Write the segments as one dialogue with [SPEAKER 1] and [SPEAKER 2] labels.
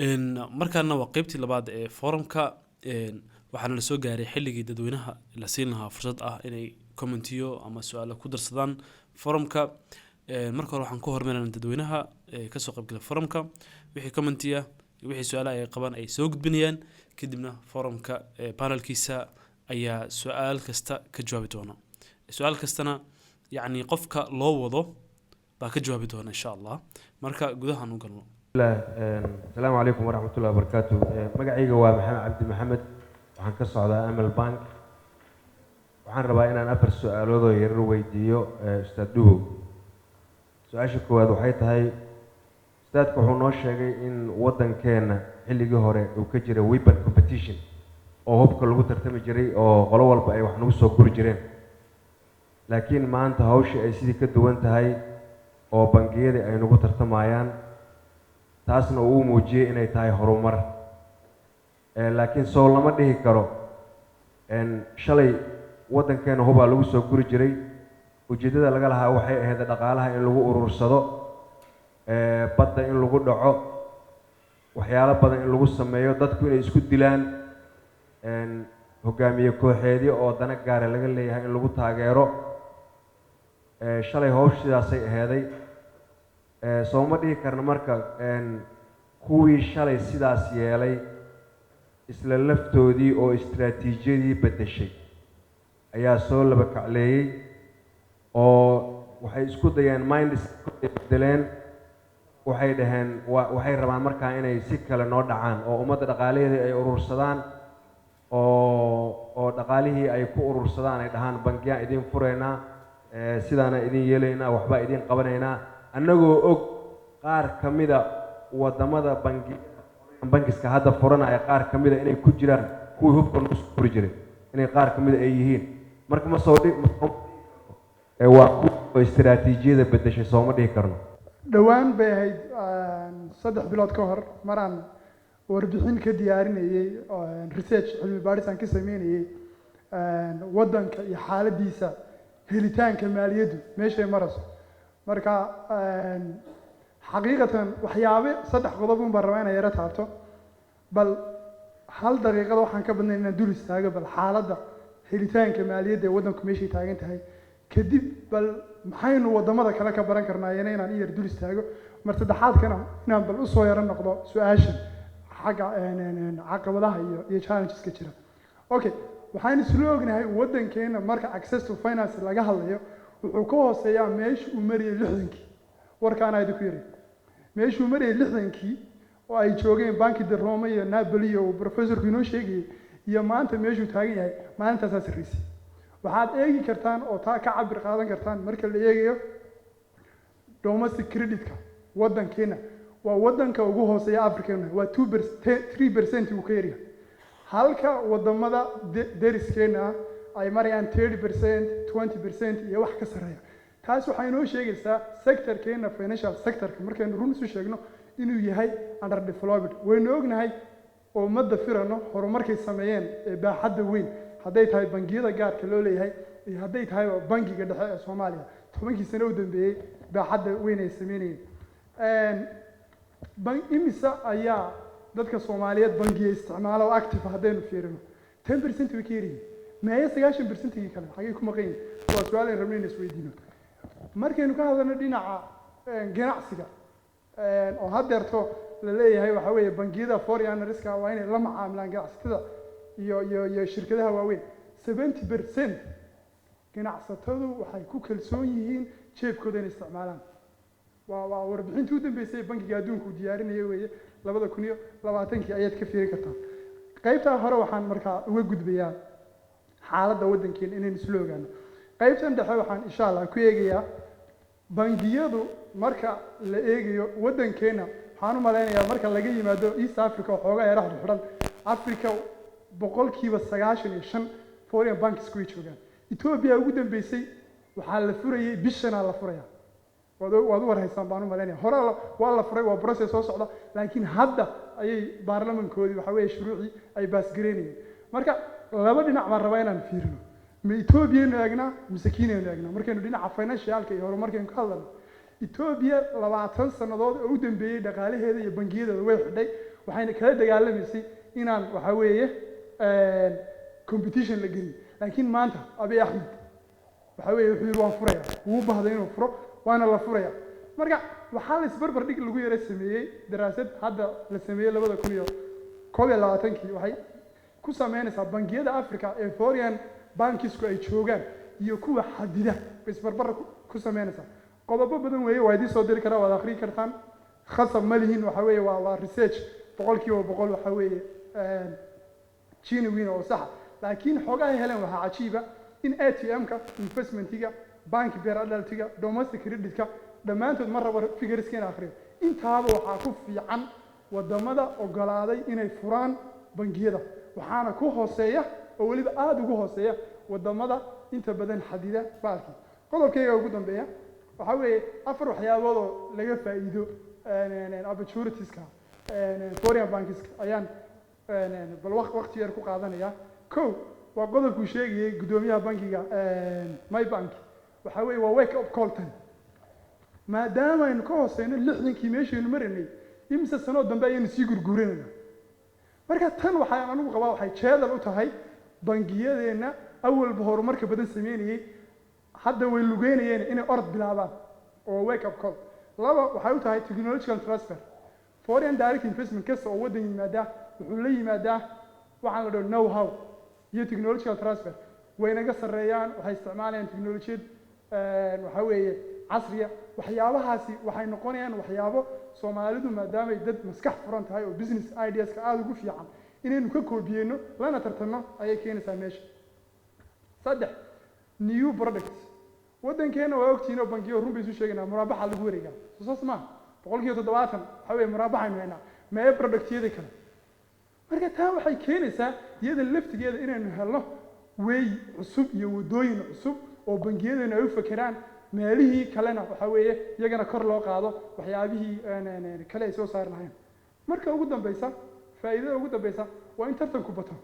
[SPEAKER 1] Markaana waa qeybtii labaad ee forumka. Waxaana la soo gaaray xilligii dadweynaha la siin lahaa fursad ah inay commentiyo ama su-aalo ku darsadaan forumka. Marka hore waxaan ku hormarinaa dadweynaha kasoo qaybgala forumka. Wixii commentiya, wixii su-aalaha ay qabaan ay soo gudbinayaan, kadibna forumka panelkiisa ayaa su-aal kasta ka jawaabi doona. Su-aal kastana, yacni, qofka loo wado baa ka jawaabi doona, insha Allah. Marka gudahaan u galno.
[SPEAKER 2] Asalaamu calaykum waraxmatullahi wabarakaatu. Magacayga waa Maxamed Cabdi Maxamed, waxaan ka socdaa Amal Bank. Waxaan rabaa inaan afar su-aalood oo yarar weydiiyo Ustaad Dhubow. Su-aasha koowaad waxay tahay, ustaadku wuxuu noo sheegay in waddankeenna xilligii hore uu ka jiray weapon competition oo hubka lagu tartami jiray oo qolo walba ay wax nagu soo guri jireen, laakiin maanta hawshii ay sidii ka duwan tahay oo bangiyadii ay nagu tartamayaan, taasna uu muujiyey inay tahay horumar. Laakiin soo lama dhihi karo shalay waddankeena hubaa lagu soo guri jiray, ujeeddada laga lahaa waxay ahayd dhaqaalaha in lagu urursado, badda in lagu dhaco, waxyaalo badan in lagu sameeyo, dadku inay isku dilaan, hogaamiye kooxeedyo oo dana gaara laga leeyahay in lagu taageero. Shalay hawsh sidaasay aheeday. Sooma dhihi karna marka kuwii shalay sidaas yeelay isla laftoodii oo istiraatiijiyadii beddeshay ayaa soo laba kacleeyey oo waxay isku dayeen minds bedeleen, waxay dhaheen wa waxay rabaan markaa inay si kale noo dhacaan oo ummadda dhaqaalaheedii ay urursadaan oo dhaqaalihii ay ku urursadaan, ay dhahaan bangiyaan idin furaynaa, sidaana idin yeelaynaa, waxbaa idin qabanaynaa, annagoo og qaar ka mida waddamada bankiska hadda furanaya qaar ka mida inay ku jiraan kuwii hubka nagu soo furi jiray, inay qaar ka mida ay yihiin. Marka ma soo dhi waa kuwa istiraatiijiyada bedeshay, sooma dhihi karno?
[SPEAKER 3] Dhowaan bay ahayd, 3 bilood ka hor, maraan warbixin ka diyaarinayey research, cilmi baadhis aan ka sameynayey waddanka iyo xaaladiisa helitaanka maaliyaddu meeshay marayso. Marka xaqiiqatan waxyaabe saddex qodob un baan rabaa inay yaro taabto. Bal hal daqiiqada waxaan ka badnayn inaan dul istaago bal xaaladda helitaanka maaliyadda ee waddanku meeshay taagan tahay. Kadib bal maxaynu waddamada kale ka baran karnaa, iyana inaan i yar dul istaago. Mar saddexaadkana inaan bal usoo yaro noqdo su-aashan xagga caqabadaha iyo challengeska jira. Okay, waxaan isla ognahay waddankeena marka access to finance laga hadlayo wuxuu ka hooseeyaa meesha uu marayay 60-kii. Warkaana idinku yaray, meeshuu marayay 60-kii oo ay joogeen Banque di Roma iyo Napoli iyo uu professorku inoo sheegayay iyo maanta meeshuu taagan yahay, maalintaasaa sarraysay. Waxaad eegi kartaan oo taa ka cabir qaadan kartaan marka la eegayo domestic creditka, waddankeena waa waddanka ugu hooseeya Africa, waa 2 3% uu ka yaryahay, halka wadamada deriskeena ah ay marayaan 30%, 20% iyo wax ka sarreeya. Taas waxay inoo sheegaysaa sectorkeena, financial sectorka, markaynu run isu sheegno, inuu yahay underdeveloped. Waynu ognahay oo ummadda firano horumarkay sameeyeen ee baaxadda weyn, hadday tahay bangiyada gaarka loo leeyahay iyo hadday tahay bangiga dhexe ee Soomaaliya, 10-kii sano u dambeeyey baaxadda weyn ay sameynayeen. Imisa ayaa dadka Soomaaliyeed bangiya isticmaala oo active? Haddaynu fiirino, 10% way ka yaryihiin. Meeye 90%-gii kale xagay ku maqan yihin? Waa su-aal aan rabno in isweydiino. Markaynu ka hadalno dhinaca ganacsiga oo haddeerto la leeyahay waxaa weeye bangiyada foreigners-ka waa inay la macaamilaan ganacsatada iyo shirkadaha waaweyn, 70% ganacsatadu waxay ku kalsoon yihiin jeebkooda inay isticmaalaan. Waa warbixintii u dambeysay ee Bankiga Adduunka uu diyaarinayay weeye, 2020-kii ayaad ka fiiri kartaa. Qaybtaa hore waxaan markaa uga gudbayaa xaaladda waddankeena inaynu isla ogaano. Qaybtan dhexe waxaan insha Allah ku eegayaa bangiyadu. Marka la eegayo waddankeena, waxaan u malaynayaa marka laga yimaado East Africa oo xoogaa yara xidhan, Africa 95% foreign banks way joogaan. Ethiopia ugu dambeysay waxaa la furayay, bishanaa la furaya, waad u warhaysaan baan u malaynaya. Hore waa la furay, waa process soo socda, laakiin hadda ayay baarlamankoodii waxa weeye shuruucii ay baasgareynayeen. Marka laba dhinac baan rabaa inaan fiirino: ma Ethoobiaynu eegnaa mise Kenyaynu eegnaa? Markaynu dhinaca financialka iyo horumarkaynu ka hadlano, Ethiopia 20 sannadood oo u dambeeyey dhaqaalaheeda iyo bangiyadeeda way xidhay. Waxayna kala dagaalamaysay inaan waxa weeye competition la gelin. Laakiin maanta Abiy Axmed waxa weeye wuxuu yidhi waan furaya, wuu bahday inuu furo, waana la furaya. Marka waxaa la isbarbar dhig lagu yara sameeyey daraasad hadda la sameeyey 2021-kii. Waxay ku sameynaysaa bangiyada Africa ee foreign bankisku ay joogaan iyo kuwa xadida bay isbarbar ku sameynaysaa. Qodobo badan weeye, waa idiin soo diri karaa, waad akhriyi kartaan, khasab ma lihin. Waxa weeye waa research 100% waxa weeye genuine oo saxa. Laakiin xoogaha heleen waxaa cajiiba in ATM-ka, investmentiga, bank per adultiga, domestic creditka, dhammaantood ma rabo figureska in akhriyo, intaaba waxaa ku fiican wadamada ogolaaday inay furaan bangiyada. Waxaana ku hooseeya oo weliba aada ugu hooseeya wadamada inta badan xadida baalkii. Qodobkayga ugu dambeeya waxaa weeye afar waxyaabood oo laga faa'iido opportunitieska foreign bankiska ayaan bal waqti yar ku qaadanaya. Kow, waa qodobkuu sheegayay guddoomiyaha bankiga MyBank. Waxaa weeye waa wake up call tan, maadaama aynu ka hooseyno 60-kii meeshaynu maraynay, imise sanoo dambe ayaynu sii gurguuranayna. Marka tan waxaan anigu qabaa waxay jeedal u tahay bangiyadeenna awalba horumarka badan sameynayey, hadda way lugeynayeen inay orod bilaabaan oo wake up call. Laba, waxay u tahay technological transfer. Foreign direct investment kasta oo waddan yimaadaa wuxuu la yimaadaa waxaan la dhaho know how iyo technological transfer. Way naga sarreeyaan, waxay isticmaalayaan technolojiyad waxaa weeye casriya. Waxyaabahaasi waxay noqonayaan waxyaabo Soomaalidu, maadaamay dad maskax furan tahay oo business ideaska aada ugu fiican, inaynu ka koobiyeyno lana tartanno ayay keenaysaa meesha. Saddex, new products. Waddankeena waa ogtihiin oo bangiyo, run bay isu sheegaynaa, muraabaxa lagu wareegaa, soo saas maaha? 70% waxaa weeye muraabaxaynu haynaa, mee productyada kale? Marka taa waxay keenaysaa iyada laftigeeda inaynu helno wey cusub iyo waddooyin cusub oo bangiyadeenu ay u fekeraan meelihii kalena, waxaa weeye iyagana kor loo qaado waxyaabihii kale ay soo saari lahayn. Marka ugu dambeysa, faa'iidada ugu dambeysa waa in tartanku bato.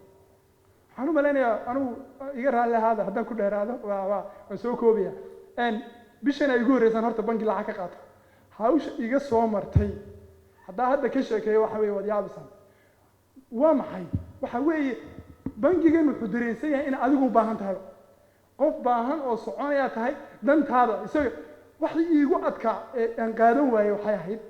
[SPEAKER 3] Waxaan u malaynayaa, anigu iga raalli ahaada haddaan ku dheeraado, waa waan soo koobaya. Bishan ay igu horreysaan horta bangi lacag ka qaato, hawsha iga soo martay haddaa hadda ka sheekeeyo waxa weeye waad yaabaysaan. Waa maxay? Waxa weeye bangigan wuxuu dareensan yahay in adigu u baahan tahay, qof baahan oo soconayaa tahay dantaada. Isaga waxii iigu adkaa ee aan qaadan waayey waxay ahayd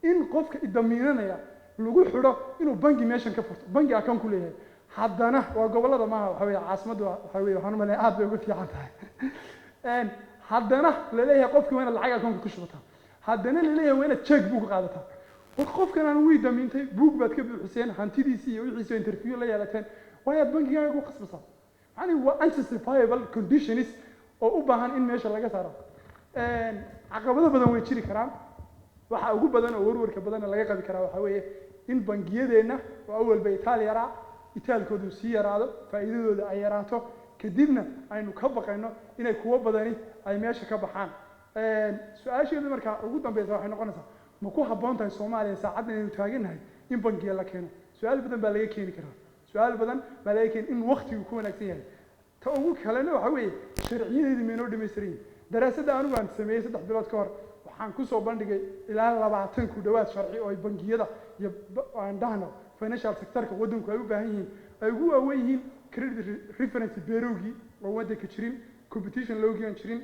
[SPEAKER 3] in qofka idamiinanaya lagu xidho inuu bangi meeshan ka furto, bangi account ku leeyahay. Haddana waa gobollada maaha, waxa weeye caasimaddu waxa weeye waxaan u maleeyaa aad bay uga fiican tahay. Haddana laleeyahay qofkii waa inaad lacag accountka ku shubataa, haddana laleeyahay waa inaad check book qaadataa. War qofkan aan wii damiintay, buug baad ka buuxiseen hantidiisii iyo wixiisi, interview la yeelateen, waayaad bangigaaga ku khasbasaa? Macni waa unjustifiable conditions oo u baahan in meesha laga saaro. Caqabado badan way jiri karaan. Waxa ugu badan oo warwarka badanna laga qabi karaa waxaa weeye in bangiyadeenna oo awalba itaal yaraa, itaalkoodu sii yaraado, faa'iidadooda ay yaraato, kadibna aynu ka baqayno inay kuwo badani ay meesha ka baxaan. Su-aasheedu markaa ugu dambeysa waxay noqonaysaa: ma ku habboon tahay Soomaaliya saacaddan aynu taagannahay in bangiya la keeno? Su-aal badan baa laga keeni karaa, su-aal badan baa laga keeni in waktigu ku wanaagsan yahay. Ta ugu kalena waxa weeye sharciyadeedii maynoo dhamaystiran yihin? Daraasadda anigu aan sameeyey 3 bilood ka hor waxaan kusoo bandhigay ilaa 20 ku dhowaad sharci oo ay bangiyada iyo aan dhahno financial sectorka waddanku ay u baahan yihiin, ay ugu waawen yihiin credit reference bureaugii oo waddanka jirin, competition lawgii aan jirin,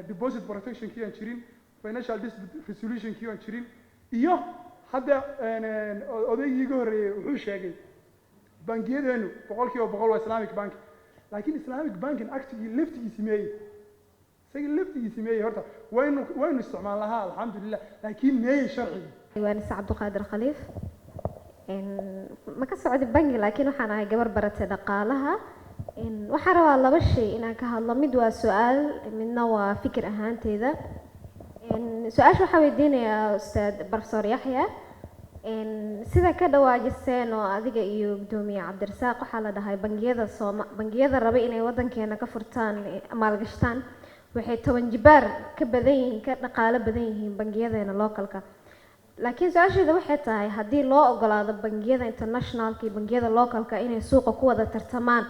[SPEAKER 3] deposit protectionkii aan jirin, financial dispute resolutionkii aan jirin. Iyo hadda odaygii iga horreeyey wuxuu sheegay bangiyadeenu 100% waa Islamic bank, laakiin Islamic banking actigii laftigiisi meeyey, isagii laftigiisi meeyey. Horta waynu isticmaal lahaa, alxamdulilah, laakiin meeyey sharcigi?
[SPEAKER 4] Waanise Cabdiqaadir Khaliif. Ma ka socdi bangi, laakiin waxaan ahay gabar baratay dhaqaalaha. Waxaan rabaa laba shay inaan ka hadlo: mid waa su-aal, midna waa fikir ahaanteyda. Su-aasha waxaa weydiinayaa Ustaad Professor Yaxya. Sida ka dhawaajiseen oo adiga iyo Gudoomiye Cabdirasaaq, waxaa la dhahay bangiyada sooma bangiyada raba inay wadankeena ka furtaan, maalgashtaan, waxay 10 jibaar ka badan yihiin, ka dhaqaalo badan yihiin bangiyadeena localka. Laakiin su-aasheeda waxay tahay, haddii loo ogolaado bangiyada internationalka iyo bangiyada localka inay suuqa ku wada tartamaan,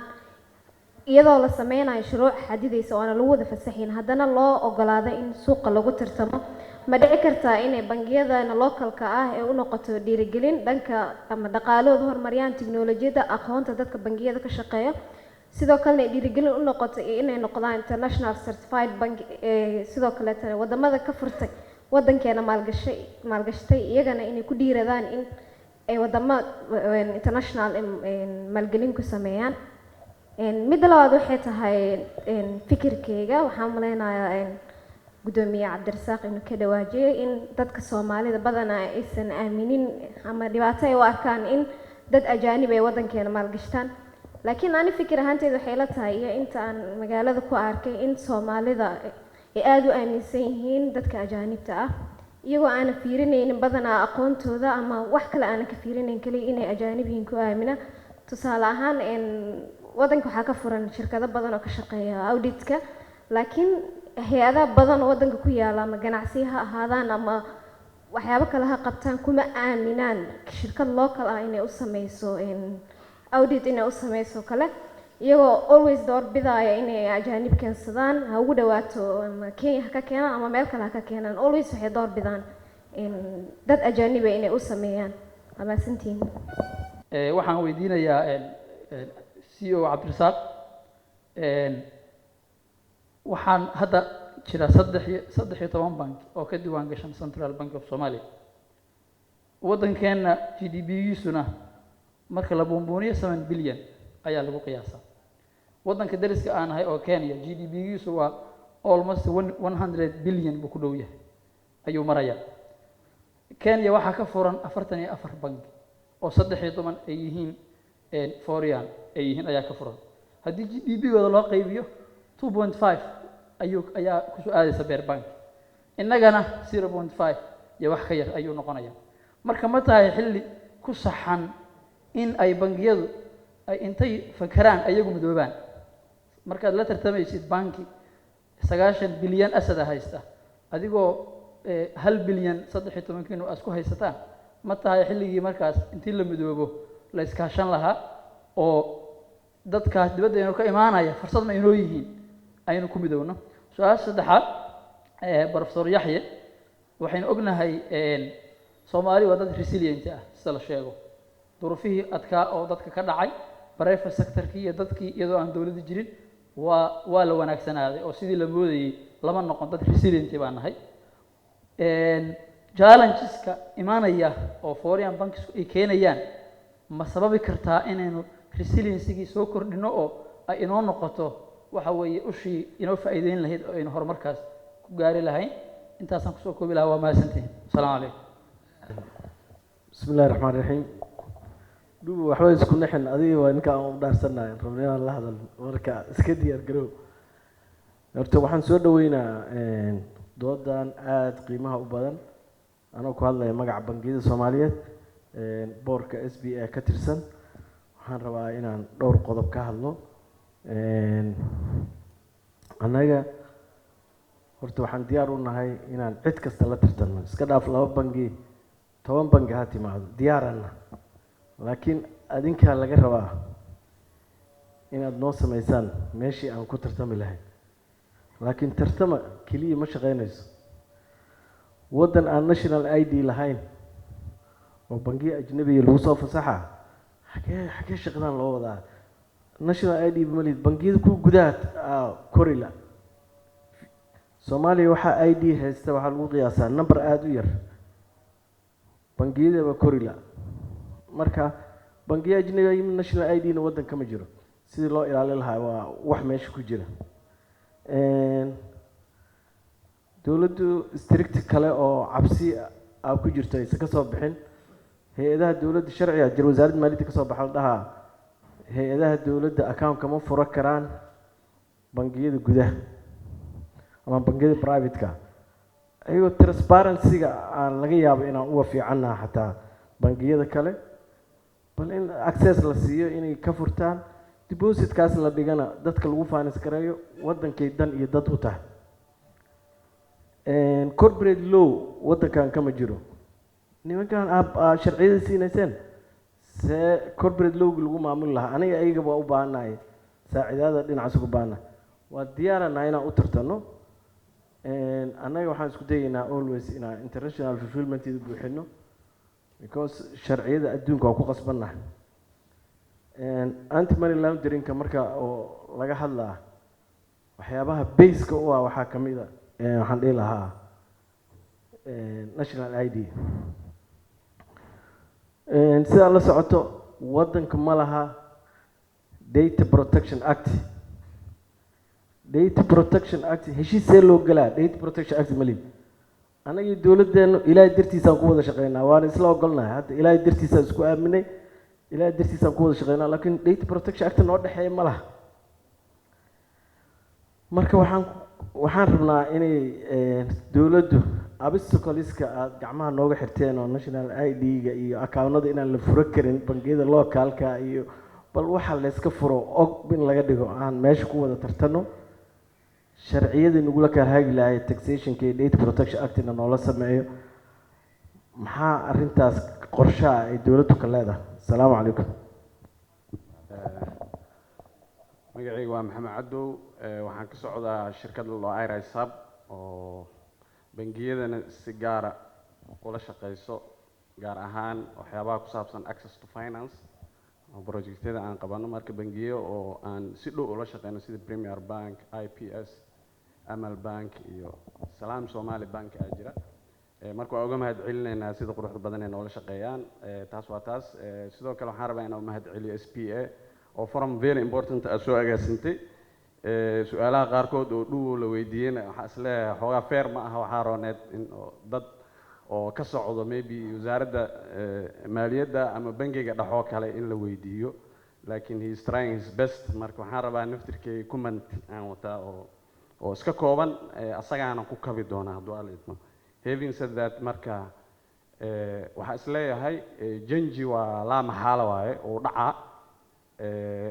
[SPEAKER 4] iyadoo la sameynayo shuruuc xadidaysa oo aana lagu wada fasaxin, haddana loo ogolaado in suuqa lagu tartamo, Ma dhici kartaa inay bangiyadana localka ah ee u noqoto dhiirigelin dhanka ama dhaqaalahooda horumariyaan, tiknolojiyadda, aqoonta dadka bangiyada ka shaqeeya, sidoo kalena ay dhiirigelin u noqoto iyo inay noqdaan international certified bank, sidoo kaleetana wadamada ka furtay wadankeena maalgashay maalgashatay iyagana inay ku dhiiradaan in ay wadamo international maalgelin ku sameeyaan? Midda labaad waxay tahay fikirkeyga, waxaan maleynayaa gudoomiye Cabdirasaaq inuu ka dhawaajiyay in dadka Soomaalida badanaa aysan aaminin ama dhibaato ay u arkaan in dad ajaanib ay wadankeena maalgashtaan. Laakiin ani fikir ahaanteyda waxay la tahay, iyo inta aan magaalada ku arkay, in Soomaalida ay aada u aaminsan yihiin dadka ajaanibta ah, iyagoo aanan fiirinaynin badanaa aqoontooda ama wax kale aanan ka fiirinayn, kaliya inay ajaanib yihiin ku aamina. Tusaale ahaan, wadanka waxaa ka furan shirkado badan oo ka shaqeeya auditka, laakiin hay-adaha badan oo wadanka ku yaala, ama ganacsiyo ha ahaadaan ama waxyaabo kale ha qabtaan, kuma aaminaan shirkad local ah inay u sameyso audit, inay u sameyso kale, iyagoo always door bidaya inay ajaanib keensadaan, ha ugu dhawaato ama Kenya ha ka keenaan ama meel kale ha ka keenaan. Always waxay door bidaan dad ajaaniba inay u sameeyaan. Waa mahadsantihiin.
[SPEAKER 5] Waxaan weydiinayaa CEO Cabdirasaaq, waxaan hadda jira 13 bank oo ka diiwaan gashan Central Bank of Somalia. Waddankeenna GDP-giisuna marka la buunbuuniyo 7 billion ayaa lagu qiyaasaa. Waddanka dariska aan ahay oo Kenya, GDP-giisu waa almost 100 billion buu ku dhow yahay ayuu marayaa. Kenya waxaa ka furan 44 bank oo 13 ay yihiin foreign ay yihiin ayaa ka furan. Haddii GDP-gooda loo qaybiyo, 2.5 ayaa kusoo aadaysa per bank. Innagana 0.5 iyo wax ka yar ayuu noqonaya. Marka ma tahay xilli ku saxan in ay bangiyadu ay intay fakeraan ayagu midoobaan? Markaad la tartamaysid banki 90 bilyan asset haysta, adigoo 1 bilyan 13kiinu aad isku haysataan, ma tahay xilligii markaas intii la midoobo la iskaashan lahaa, oo dadkaas dibadda inoo ka imaanaya fursad ma inoo yihiin aynu ku midoowno? Su-aasha saddexaad, Professor Yaxye, waxaynu ognahay Soomaali waa dad resilient ah sida la sheego. Duruufihii adkaa oo dadka ka dhacay, private sectorkii iyo dadkii, iyadoo aan dowladda jirin, waa la wanaagsanaaday oo sidii la moodayey lama noqon. Dad resilient baan nahay. Challengeska imaanaya oo foreign banks ay keenayaan ma sababi kartaa inaynu resiliency-gii soo kordhino oo ay inoo noqoto waxa weeye ushii inoo faa'iideyn lahayd oo aynu horumarkaas ku gaari lahayn? Intaasaan kusoo koobi lahaa. Waa mahadsantihin. Asalaamu calaykum.
[SPEAKER 6] Bismi illahi raxmaan raxiim. Dhuubo, waxba isku nixin. Adiga waa ninka aan u dhaarsanahay, rabna inaan la hadal. Marka iska diyaar garow. Horta waxaan soo dhaweynaa doodan aada qiimaha u badan, anoo ku hadlaya magaca bangiyada Soomaaliyeed, boardka SBA ka tirsan. Waxaan rabaa inaan dhowr qodob ka hadlo. Annaga horta waxaan diyaar u nahay inaan cid kasta la tartanno. Iska dhaaf laba bangi, 10 bangi ha timaado, diyaaranna. Laakiin adinkaa laga rabaa inaad noo samaysaan meeshii aan ku tartami lahayn. Laakiin tartama keliya ma shaqeynayso. Waddan aan national ID lahayn oo bangiya ajnabiga lagu soo fasaxa, xagee shaqadan loo wadaa? National ID malid, bangiyada kuwa gudaha korila. Soomaaliya waxaa ID haysta waxaa lagu qiyaasaa number aada u yar, bangiyadaba korila. Marka bangiya ajnabiga yimid, national ID-na waddanka ma jiro. Sidii loo ilaalin lahaa waa wax meesha ku jira. Dowladdu strict kale oo cabsi a ku jirto aysan ka soo bixin hay-adaha dowladda. Sharciga jira, wasaaradda maaliyadda kasoo baxa, la dhahaa hay-adaha dowladda account kama furo karaan bangiyada gudaha ama bangiyada private-ka, ayagoo transparency-ga aan laga yaabo inaan uga fiicannaha xataa bangiyada kale. Bal in access la siiyo inay ka furtaan, depositkaas la dhigana dadka lagu finance gareeyo, waddankay dan iyo dad u tahay. Corporate law waddankan kama jiro. Nimankan aa sharciyada siinayseen, see corporate lawgi lagu maamuli lahaa? Aniga ayaga waa u baahannahay saacidaada dhinacaas uga baahannahay. Waa diyaaranahay inaan u tartano. Annaga waxaan isku dayaynaa always inaan international fulfillmenteeda buuxino, because sharciyada adduunka waa ku qasbannahay. Anti money launderingka marka oo laga hadlaa, waxyaabaha baseka u ah waxaa ka mid a, waxaan dhihi lahaa, national ID. Sidaa la socoto, waddanka ma laha Data Protection Act. Data Protection Act heshiis see loo galaa? Data Protection Act ma lihi. Annagii dowladdeenu Ilaahay dartiisaan ku wada shaqeynaa, waana isla ogolnahay. Hadda Ilaahay dartiisaan isku aaminay, Ilaahay dartiisaan ku wada shaqeynaa, laakiin Data Protection Act noo dhexeeya ma laha. Marka waxaan rabnaa inay dowladdu obstacleska aada gacmaha nooga xirteen oo national ID-ga iyo accountada inaan la furo karin bangiyada localka, iyo bal waxa layska furo og in laga dhigo, aan meesha ku wada tartano, sharciyadii nagula kala hagi lahay, taxationka iyo Data Protection Actina noola sameeyo. Maxaa arrintaas qorshaha ay dowladdu ka leedahay? Asalaamu calaykum.
[SPEAKER 7] Magacayga waa Maxamed Cadow. Waxaan ka socdaa shirkadda loo Iris Hub oo bangiyadana si gaara ula shaqeyso, gaar ahaan waxyaabaha ku saabsan access to finance oo projectyada aan qabano. Marka bangiyo oo aan si dhow ula shaqeyno sida Premier Bank, IPS, Amal Bank iyo Salaam Somali Bank aa jira. Marka waa uga mahad celinaynaa sida quruxda badan ee noola shaqeeyaan. Taas waa taas. Sidoo kale waxaan rabaa inaan u mahad celiyo SPA oo forum very important aad soo agaasintay. Su-aalaha qaarkood oo dhowow la weydiiyeyna waxaa is leeyahay xoogaa fair ma aha. Waxaa rooneed in oo dad oo ka socdo maybe wasaaradda maaliyadda ama bangiga dhexoo kale in la weydiiyo, laakiin he is trying his best. Marka waxaan rabaa naftirkay comment aan wataa oo iska kooban, asagaana ku kabi doona hadduu Alla idmo. Having said that, marka waxaa is leeyahay change waa laa maxaala waaye oo dhacaa.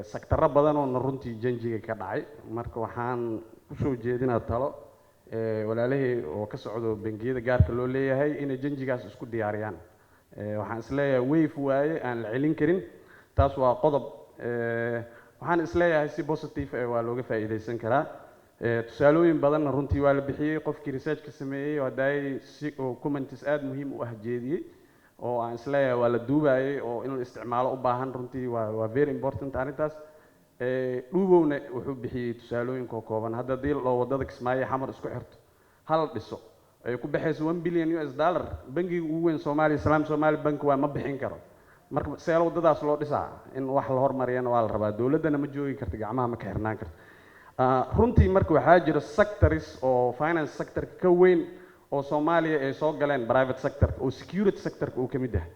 [SPEAKER 7] Sectoro badan oona runtii changega ka dhacay. Marka waxaan kusoo jeedinaa talo walaalahey oo ka socdo bangiyada gaarka loo leeyahay inay changegaas isku diyaariyaan. Waxaan is leeyahay wave waaye aan la celin karin. Taas waa qodob. Waxaan is leeyahay si positive waa looga faa'iidaysan karaa. Tusaalooyin badanna runtii waa la bixiyey. Qofkii researchka sameeyey oo haddaay si oo comments aada muhiim u ah jeediyey oo aan isleeyahay waa la duubayay oo in la isticmaalo u baahan, runtii waa very important arrintaas. Dhuubowna wuxuu bixiyey tusaalooyin kooban. Hadda haddii loo wadada Kismaayo Xamar isku xirto hal dhiso ay ku baxayso $1 billion, bangiga ugu weyn Soomaaliya, Salaam Somali Bank, waa ma bixin karo. Marka see wadadaas loo dhisaa? In wax la hormariyana waa la rabaa, dowladdana ma joogi karto, gacmaha ma ka xirnaan karto. Runtii marka waxaa jira sectors oo finance sectorka ka weyn oo Soomaaliya ay soo galeen private sector oo security sectorka uu ka mid yahay.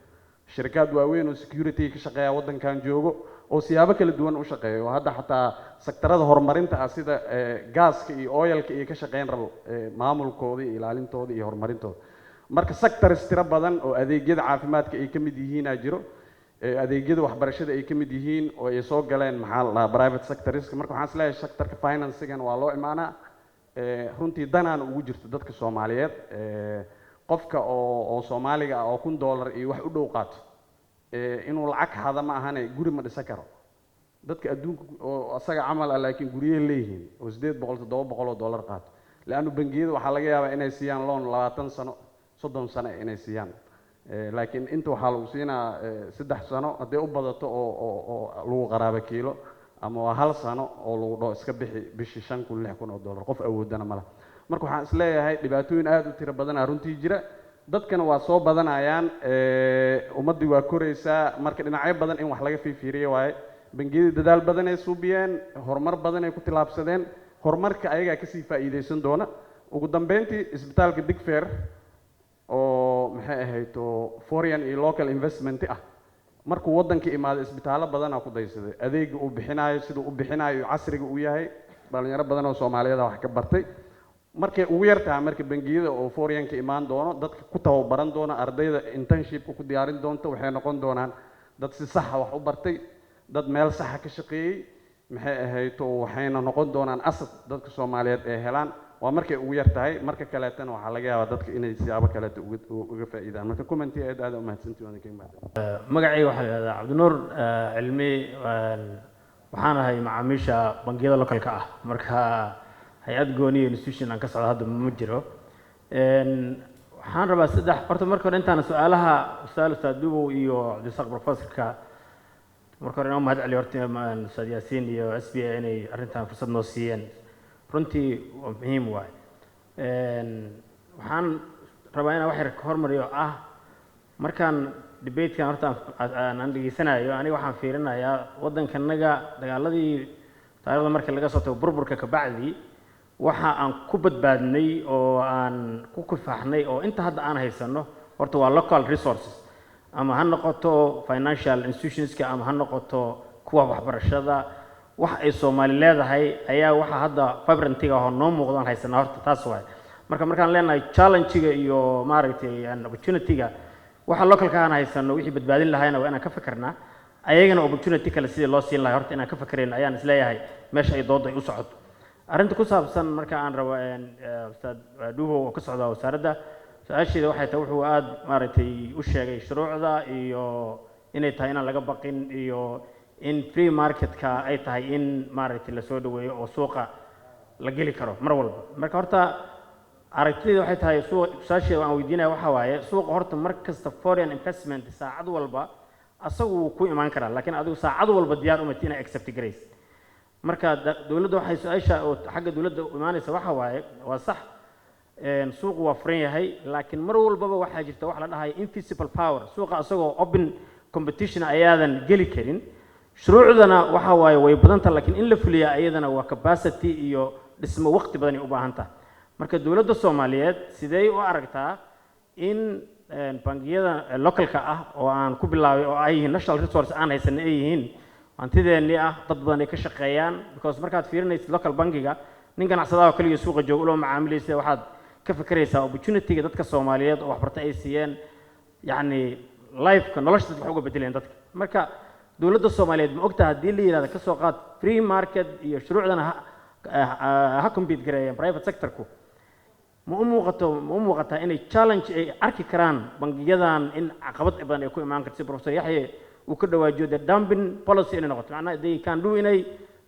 [SPEAKER 7] Shirkad waaweyn oo security ka shaqeeya waddankan joogo oo siyaabo kala duwan u shaqeeya, oo hadda xataa sectorada horumarinta ah sida gaaska iyo oilka iyo ka shaqeyn rabo, maamulkooda iyo ilaalintooda iyo horumarintooda. Marka sectors tiro badan oo adeegyada caafimaadka ay ka mid yihiinaa jiro, adeegyada waxbarashada ay ka mid yihiin oo ay soo galeen, maxaa la dhahaa, private sectorska. Marka waxaan isleeyahay sectorka financigana waa loo imaanaa. Runtii danaana ugu jirto dadka Soomaaliyeed. Qofka oo Soomaaliga ah oo $1000 iyo wax u dhow qaato, inuu lacag hada ma ahane guri ma dhisan karo. Dadka adduunka oo asaga camal ah laakiin guryahay leeyihiin oo 800, $700 qaato, leannu bangiyada waxaa laga yaabaa inay siiyaan loan 20 sano, 30 sano inay siiyaan. Laakiin inta waxaa lagu siinaa 3 sano hadday u badato oo lagu qaraabo kiilo, ama waa hal sano oo lagu dhaho iska bixi bishii 5000, $6000. Qof awoodana ma laha. Marka waxaan is leeyahay dhibaatooyin aada u tiro badanaa runtii jira, dadkana waa soo badanayaan, ummaddii waa koraysaa. Marka dhinacyo badan in wax laga fiifiiriyo waaye. Bangiyada dadaal badan ay suubiyeen, horumar badan ay ku tillaabsadeen, horumarka ayagaa kasii faa'iidaysan doona. Ugu dambeyntii, isbitaalka Digfaar oo maxay ahayd oo foreign iyo local investment ah, markuu waddanka imaaday isbitaallo badanaa ku daysaday adeega uu bixinaayo, siduu u bixinaayo iyo casriga uu yahay. Dhalinyaro badan oo Soomaaliyeed wax ka bartay. Markay ugu yartahay, marka bangiyada oo foreignka imaan doono, dadka ku tababaran doona, ardayda internshipka ku diyaarin doonta, waxay noqon doonaan dad si saxa wax u bartay, dad meel saxa ka shaqeeyey, maxay ahayd oo waxayna noqon doonaan asset dadka Soomaaliyeed ay helaan. Waa markay ugu yar tahay. Marka kaleetana waxaa laga yaabaa dadka inay siyaabo kaleeto uga faa'iidaan. Marka commenti aad aad u mahadsantihi, waan idinkaga mahadcelin.
[SPEAKER 8] Magacayga waxaa la yidhahdaa Cabdinuur Cilmi. Waxaan ahay macaamiisha bangiyada localka ah. Marka Hay-ad gooniyo institution aan ka socdo hadda ma jiro. Waxaan rabaa saddex horta marka hore intaan su-aalaha ustaad Dubow iyo Cabdirasaaq professorka, marka hore inaan mahad celiyo horta Ustaad Yaasiin iyo SBA inay arrintan fursad noo siiyeen. Runtii waa muhiim waay. Waxaan rabaa inaan wax yar ka hormariyo markaan debatekan horta aan dhegeysanayo, aniga waxaan fiirinayaa waddankanaga dagaaladii taariikhda marka laga soo tago, burburka kabacdi, waxa aan ku badbaadnay oo aan ku kifaaxnay oo inta hadda aan haysano horta waa local resources, ama ha noqoto financial institutionska ama ha noqoto kuwa waxbarashada. Wax ay Soomaali leedahay ayaa waxa hadda vibrantiga oo noo muuqdaan haysanaa horta taas waay. Marka markaan leenahay challenge-ga iyo maaragtay opportunity-ga, waxa localka aan haysano wixii badbaadin lahayna waa inaan ka fikirnaa, ayagana opportunity kale sidii loo siin lahay horta inaan ka fikirayno ayaan isleeyahay meesha ay doodda ay u socoto. Arrinta ku saabsan marka aan rabo Ustaad Dhuubow oo ka socda wasaaradda, su-aasheeda waxay tahay, wuxuu aada maaragtay u sheegay shuruucda iyo inay tahay inaan laga baqin iyo in free marketka ay tahay in maaragtay lasoo dhaweeyo oo suuqa la geli karo mar walba. Marka horta aragtidayda waxay tahay, suuqa, su-aasheeda aan weydiinaya waxa waaye, suuqa horta mar kasta foreign investment saacad walba asagu wuu ku imaan karaa, laakiin adigu saacad walba diyaar umati inay accept garaysid. Marka dowladda waxay su-aasha oo xagga dowladda u imaanaysa waxa waaye, waa sax, suuqu waa furan yahay, laakiin mar walbaba waxaa jirta wax la dhahayo invisible power. Suuqa asagoo open competition ayaadan geli karin. Shuruucdana waxa waaye way badan tahay, laakiin in la fuliyaa iyadana waa capacity iyo dhismo waqti badan ay u baahan tahay. Marka dowladda Soomaaliyeed sidee u aragtaa in bangiyada localka ah oo aan ku bilaabay oo ay yihiin national resource aan haysan, ay yihiin hantideennii ah, dad badan ay ka shaqeeyaan? Because markaad fiirinaysid local bankiga, nin ganacsadaha oo kaliya suuqa jooga ulama macaamilaysa, waxaad ka fikiraysaa opportunity-ga dadka Soomaaliyeed oo waxbarta ay siiyeen, yacni lifeka nolosha dadka wax uga bedeleen dadka. Marka dowladda Soomaaliyeed ma ogtaha haddii la yidhahda ka soo qaad free market iyo shuruucdana ha compete gareeyeen private sectorku, ma u muuqataa inay challenge ay arki karaan bangiyadan, in caqabad badan ay ku imaan karto, si Professor Yaxye uu ka dhawaajiyo the dumping policy inay noqoto? Macnaha they can do inay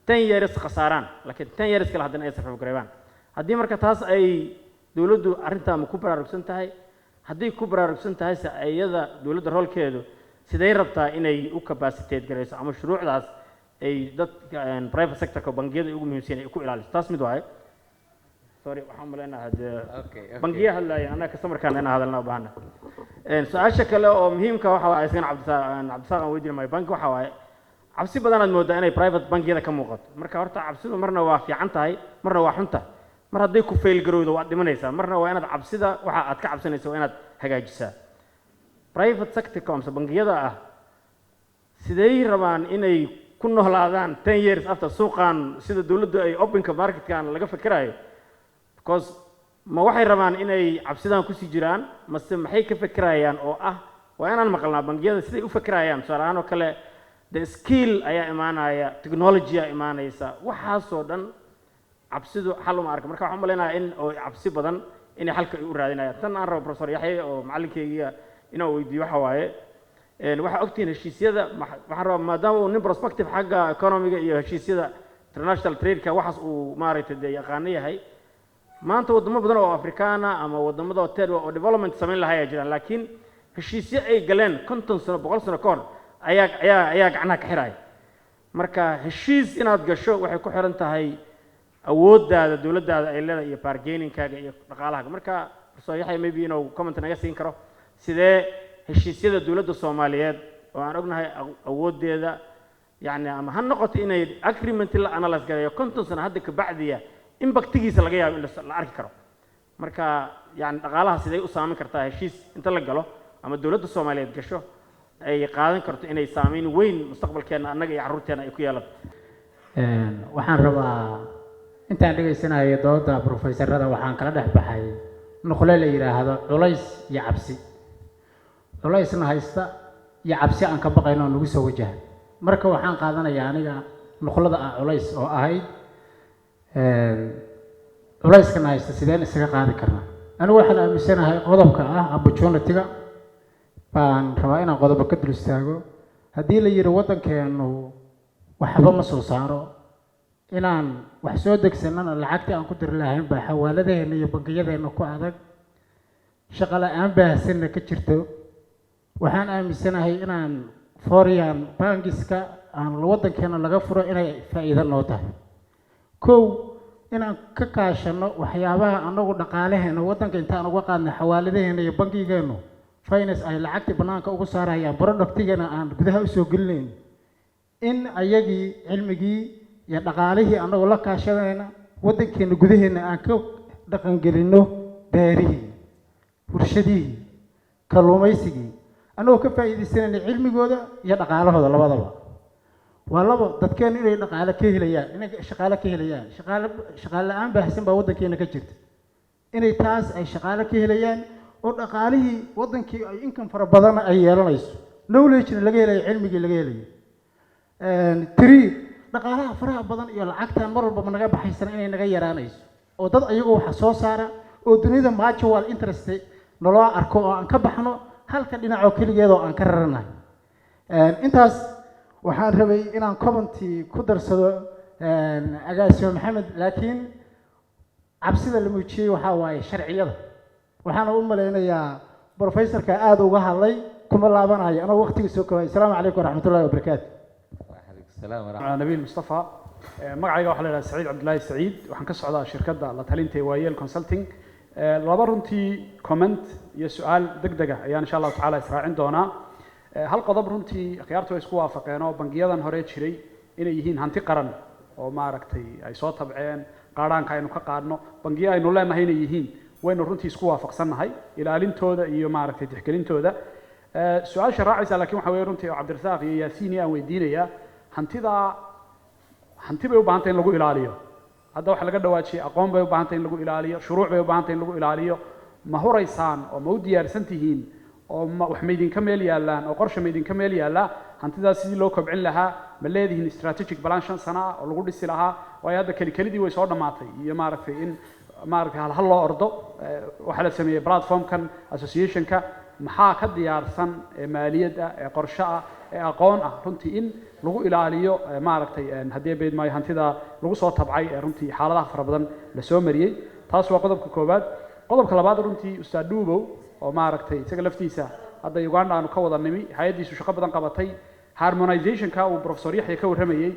[SPEAKER 8] 10 years khasaaraan, laakiin 10 years kale haddana ay survive gareeyaan. Haddii marka taas ay dowladdu arrintaa ma ku baraarugsan tahay? Hadday ku baraarugsan tahay se, iyada dowladda roolkeedu sidee rabtaa inay u capacitate garayso ama shuruucdaas ay dadka private sectorka, bangiyada ay ugu muhiimsan ay ku ilaaliso? Taas mid waaye. Sorry, waxaan u hadee bangiya hadlaaya, annaga customerkaan inaan hadalna u baahana. Su-aasha kale oo muhiimka waxa waaye, isagana Cabdisaaq aan weydiin maayo banki, waxa waaye cabsi badanaad moodaa inay private bankiyada ka muuqato. Marka horta cabsidu marna waa fiican tahay, marna waa xun tahay. Mar hadday ku fail garowdo waad dhimanaysaa, marna waa inaad cabsida waxa aad ka cabsanaysa waa inaad hagaajisaa. Private sectorka amse bangiyada ah sidey rabaan inay ku noolaadaan 10 years after suuqan sida dowladdu ay openka marketkan laga fikirayo? Because ma waxay rabaan inay cabsidan kusii jiraan mase maxay ka fikirayaan? Oo ah waa inaan maqalnaa bangiyada siday u fikirayaan. Tusaale ahaan oo kale, the skill ayaa imaanaya, technology ayaa imaanaysa, waxaasoo dhan cabsidu xal uma arka. Marka waxaan u malaynayaa in oo cabsi badan inay xalka ay u raadinayaan. Tan aan rabo Professor Yaxye oo macallinkeygiia inaan weydiiyo waxa waaye, waxaa ogtihiin heshiisyada, waxaan rabaa maadaama uu nin prospective xagga economiga iyo heshiisyada international trade-ka waxaas uu maaragtay dee yaqaano yahay, maanta waddamo badan oo Afrikaana ama waddamada third oo development samayn lahaa ayaa jiraan, laakiin heshiisyo ay galeen 50 sano, 100 sano ka hor ayaa gacnaha ka xiraya. Marka heshiis inaad gasho waxay ku xiran tahay awooddaada dowladdaada ay leedahay iyo bargainingkaaga iyo dhaqaalahaaga. Marka Professor Yaxya maybe inuu comment naga siin karo sidee heshiisyada dowladda Soomaaliyeed oo aan ognahay awooddeeda, yacni ama ha noqoto inay agreement la analyse gareeyo 50 sano hadda kabacdiya impactigiisa laga yaabo in la arki karo. Marka yani dhaqaalaha sidee u saameyn kartaa heshiis inta la galo ama dowladda Soomaaliyeed gasho ay qaadan karto inay saameyn weyn mustaqbalkeena annaga iyo carruurteena ay ku yeelato?
[SPEAKER 9] Waxaan rabaa intaan dhegaysanayo dooda professorada, waxaan kala dhex baxay nuqle la yidhaahdo culays iyo cabsi, culaysna haysta iyo cabsi aan ka baqayno oo nagu soo wajaha. Marka waxaan qaadanayaa aniga nuqlada ah culays oo ahayd culayskana haysta sideen isaga qaadi karnaa. Anigu waxaan aaminsanahay qodobka ah opportunity-ga baan rabaa inaan qodobo ka dul istaago. Haddii la yidhi waddankeenu waxba ma soo saaro. Inaan wax soo degsanana lacagtii aan ku diri lahayn baa xawaaladaheena iyo bangiyadeena ku adag. Shaqo la-aan baahsanna ka jirto. Waxaan aaminsanahay inaan foreign bankiska aan waddankeena laga furo inay faa'iido noo tahay. Kow, inaan ka kaashano waxyaabaha anagu dhaqaalaheena waddanka intaan uga qaadna xawaaladaheena iyo bangigeenu finance ay lacagtii bannaanka ugu saarayaan, productigana aan gudaha usoo gelinayn, in ayagii cilmigii iyo dhaqaalihii anagoo la kaashanayna waddankeena gudaheena aan ka dhaqangelinno beerihii, warshadihii, kalluumaysigii, annagoo ka faa'iidaysanayna cilmigooda iyo dhaqaalahooda labadaba. Waa labo, dadkeenu inay dhaqaale ka helayaan, inay shaqaale ka helayaan. Shaqaale, shaqaale la-aan baahsan baa waddankeena ka jirta. Inay taas ay shaqaale ka helayaan oo dhaqaalihii waddankii ay income fara badan ay yeelanayso, knowledge-na laga helayo, cilmigii laga helayo. Three, dhaqaalaha faraha badan iyo lacagtan mar walbaba naga baxaysana inay naga yaraanayso, oo dad ayagoo waxa soo saara oo dunida mutual interest naloo arko, oo aan ka baxno halka dhinacoo keligeed oo aan ka raranahay. Intaas waxaan rabay inaan comment-i ku darsado agaasimo Maxamed, laakiin cabsida la muujiyey waxaa waaye sharciyada. Waxaana u malaynayaa professorka aada uga hadlay, kuma laabanayo anoo waqtiga soo koobay. Asalaamu calaykum waraxmatullahi wabarakaatu.
[SPEAKER 10] على نبيل مصطفى. Magacayga waxaa la yidhaha Saciid Cabdullaahi Saciid. Waxaan ka socdaa shirkadda la talinta ee Waayeel Consulting. Laba runtii comment iyo su-aal deg deg ah ayaan insha Allahu tacaala israacin doonaa. Hal qodob runtii akhyaartu way isku waafaqeen, oo bangiyadan hore jiray inay yihiin hanti qaran oo maaragtay ay soo tabceen, qaadhaanka aynu ka qaadno, bangiyo aynu leenahay inay yihiin waynu runtii isku waafaqsannahay ilaalintooda iyo maaragtay tixgelintooda. Su-aasha raacaysa laakiin waxa weeye runtii oo Cabdirasaaq iyo Yaasiin iyo aan weydiinayaa, hantidaa hanti bay u baahan tahay in lagu ilaaliyo. Hadda waxaa laga dhawaajiyey aqoon bay u baahan tahay in lagu ilaaliyo, shuruuc bay u baahan tahay in lagu ilaaliyo. Ma huraysaan oo ma u diyaarsan tihiin, oo ma wax ma idinka meel yaallaan, oo qorshe ma idinka meel yaallaa hantidaas sidii loo kobcin lahaa? Ma leedihiin strategic plan 5 sano ah oo lagu dhisi lahaa? Waayo hadda keli kelidii way soo dhammaatay iyo maaragtay in maaragtay hal hal loo ordo. Waxaa la sameeyey platformkan associationka. Maxaa ka diyaarsan ee maaliyad ah, ee qorshe ah, ee aqoon ah runtii in lagu ilaaliyo maaragtay haddii beed maayo hantida lagu soo tabcay ee runtii xaaladaha fara badan la soo mariyey? Taas waa qodobka koowaad. Qodobka labaad, runtii ustaad Dhuubow oo maaragtay isaga laftiisa hadda Uganda aanu ka wada nimi, hay-addiisu shaqo badan qabatay, harmonizationka uu Professor Yaxya ka warramayey,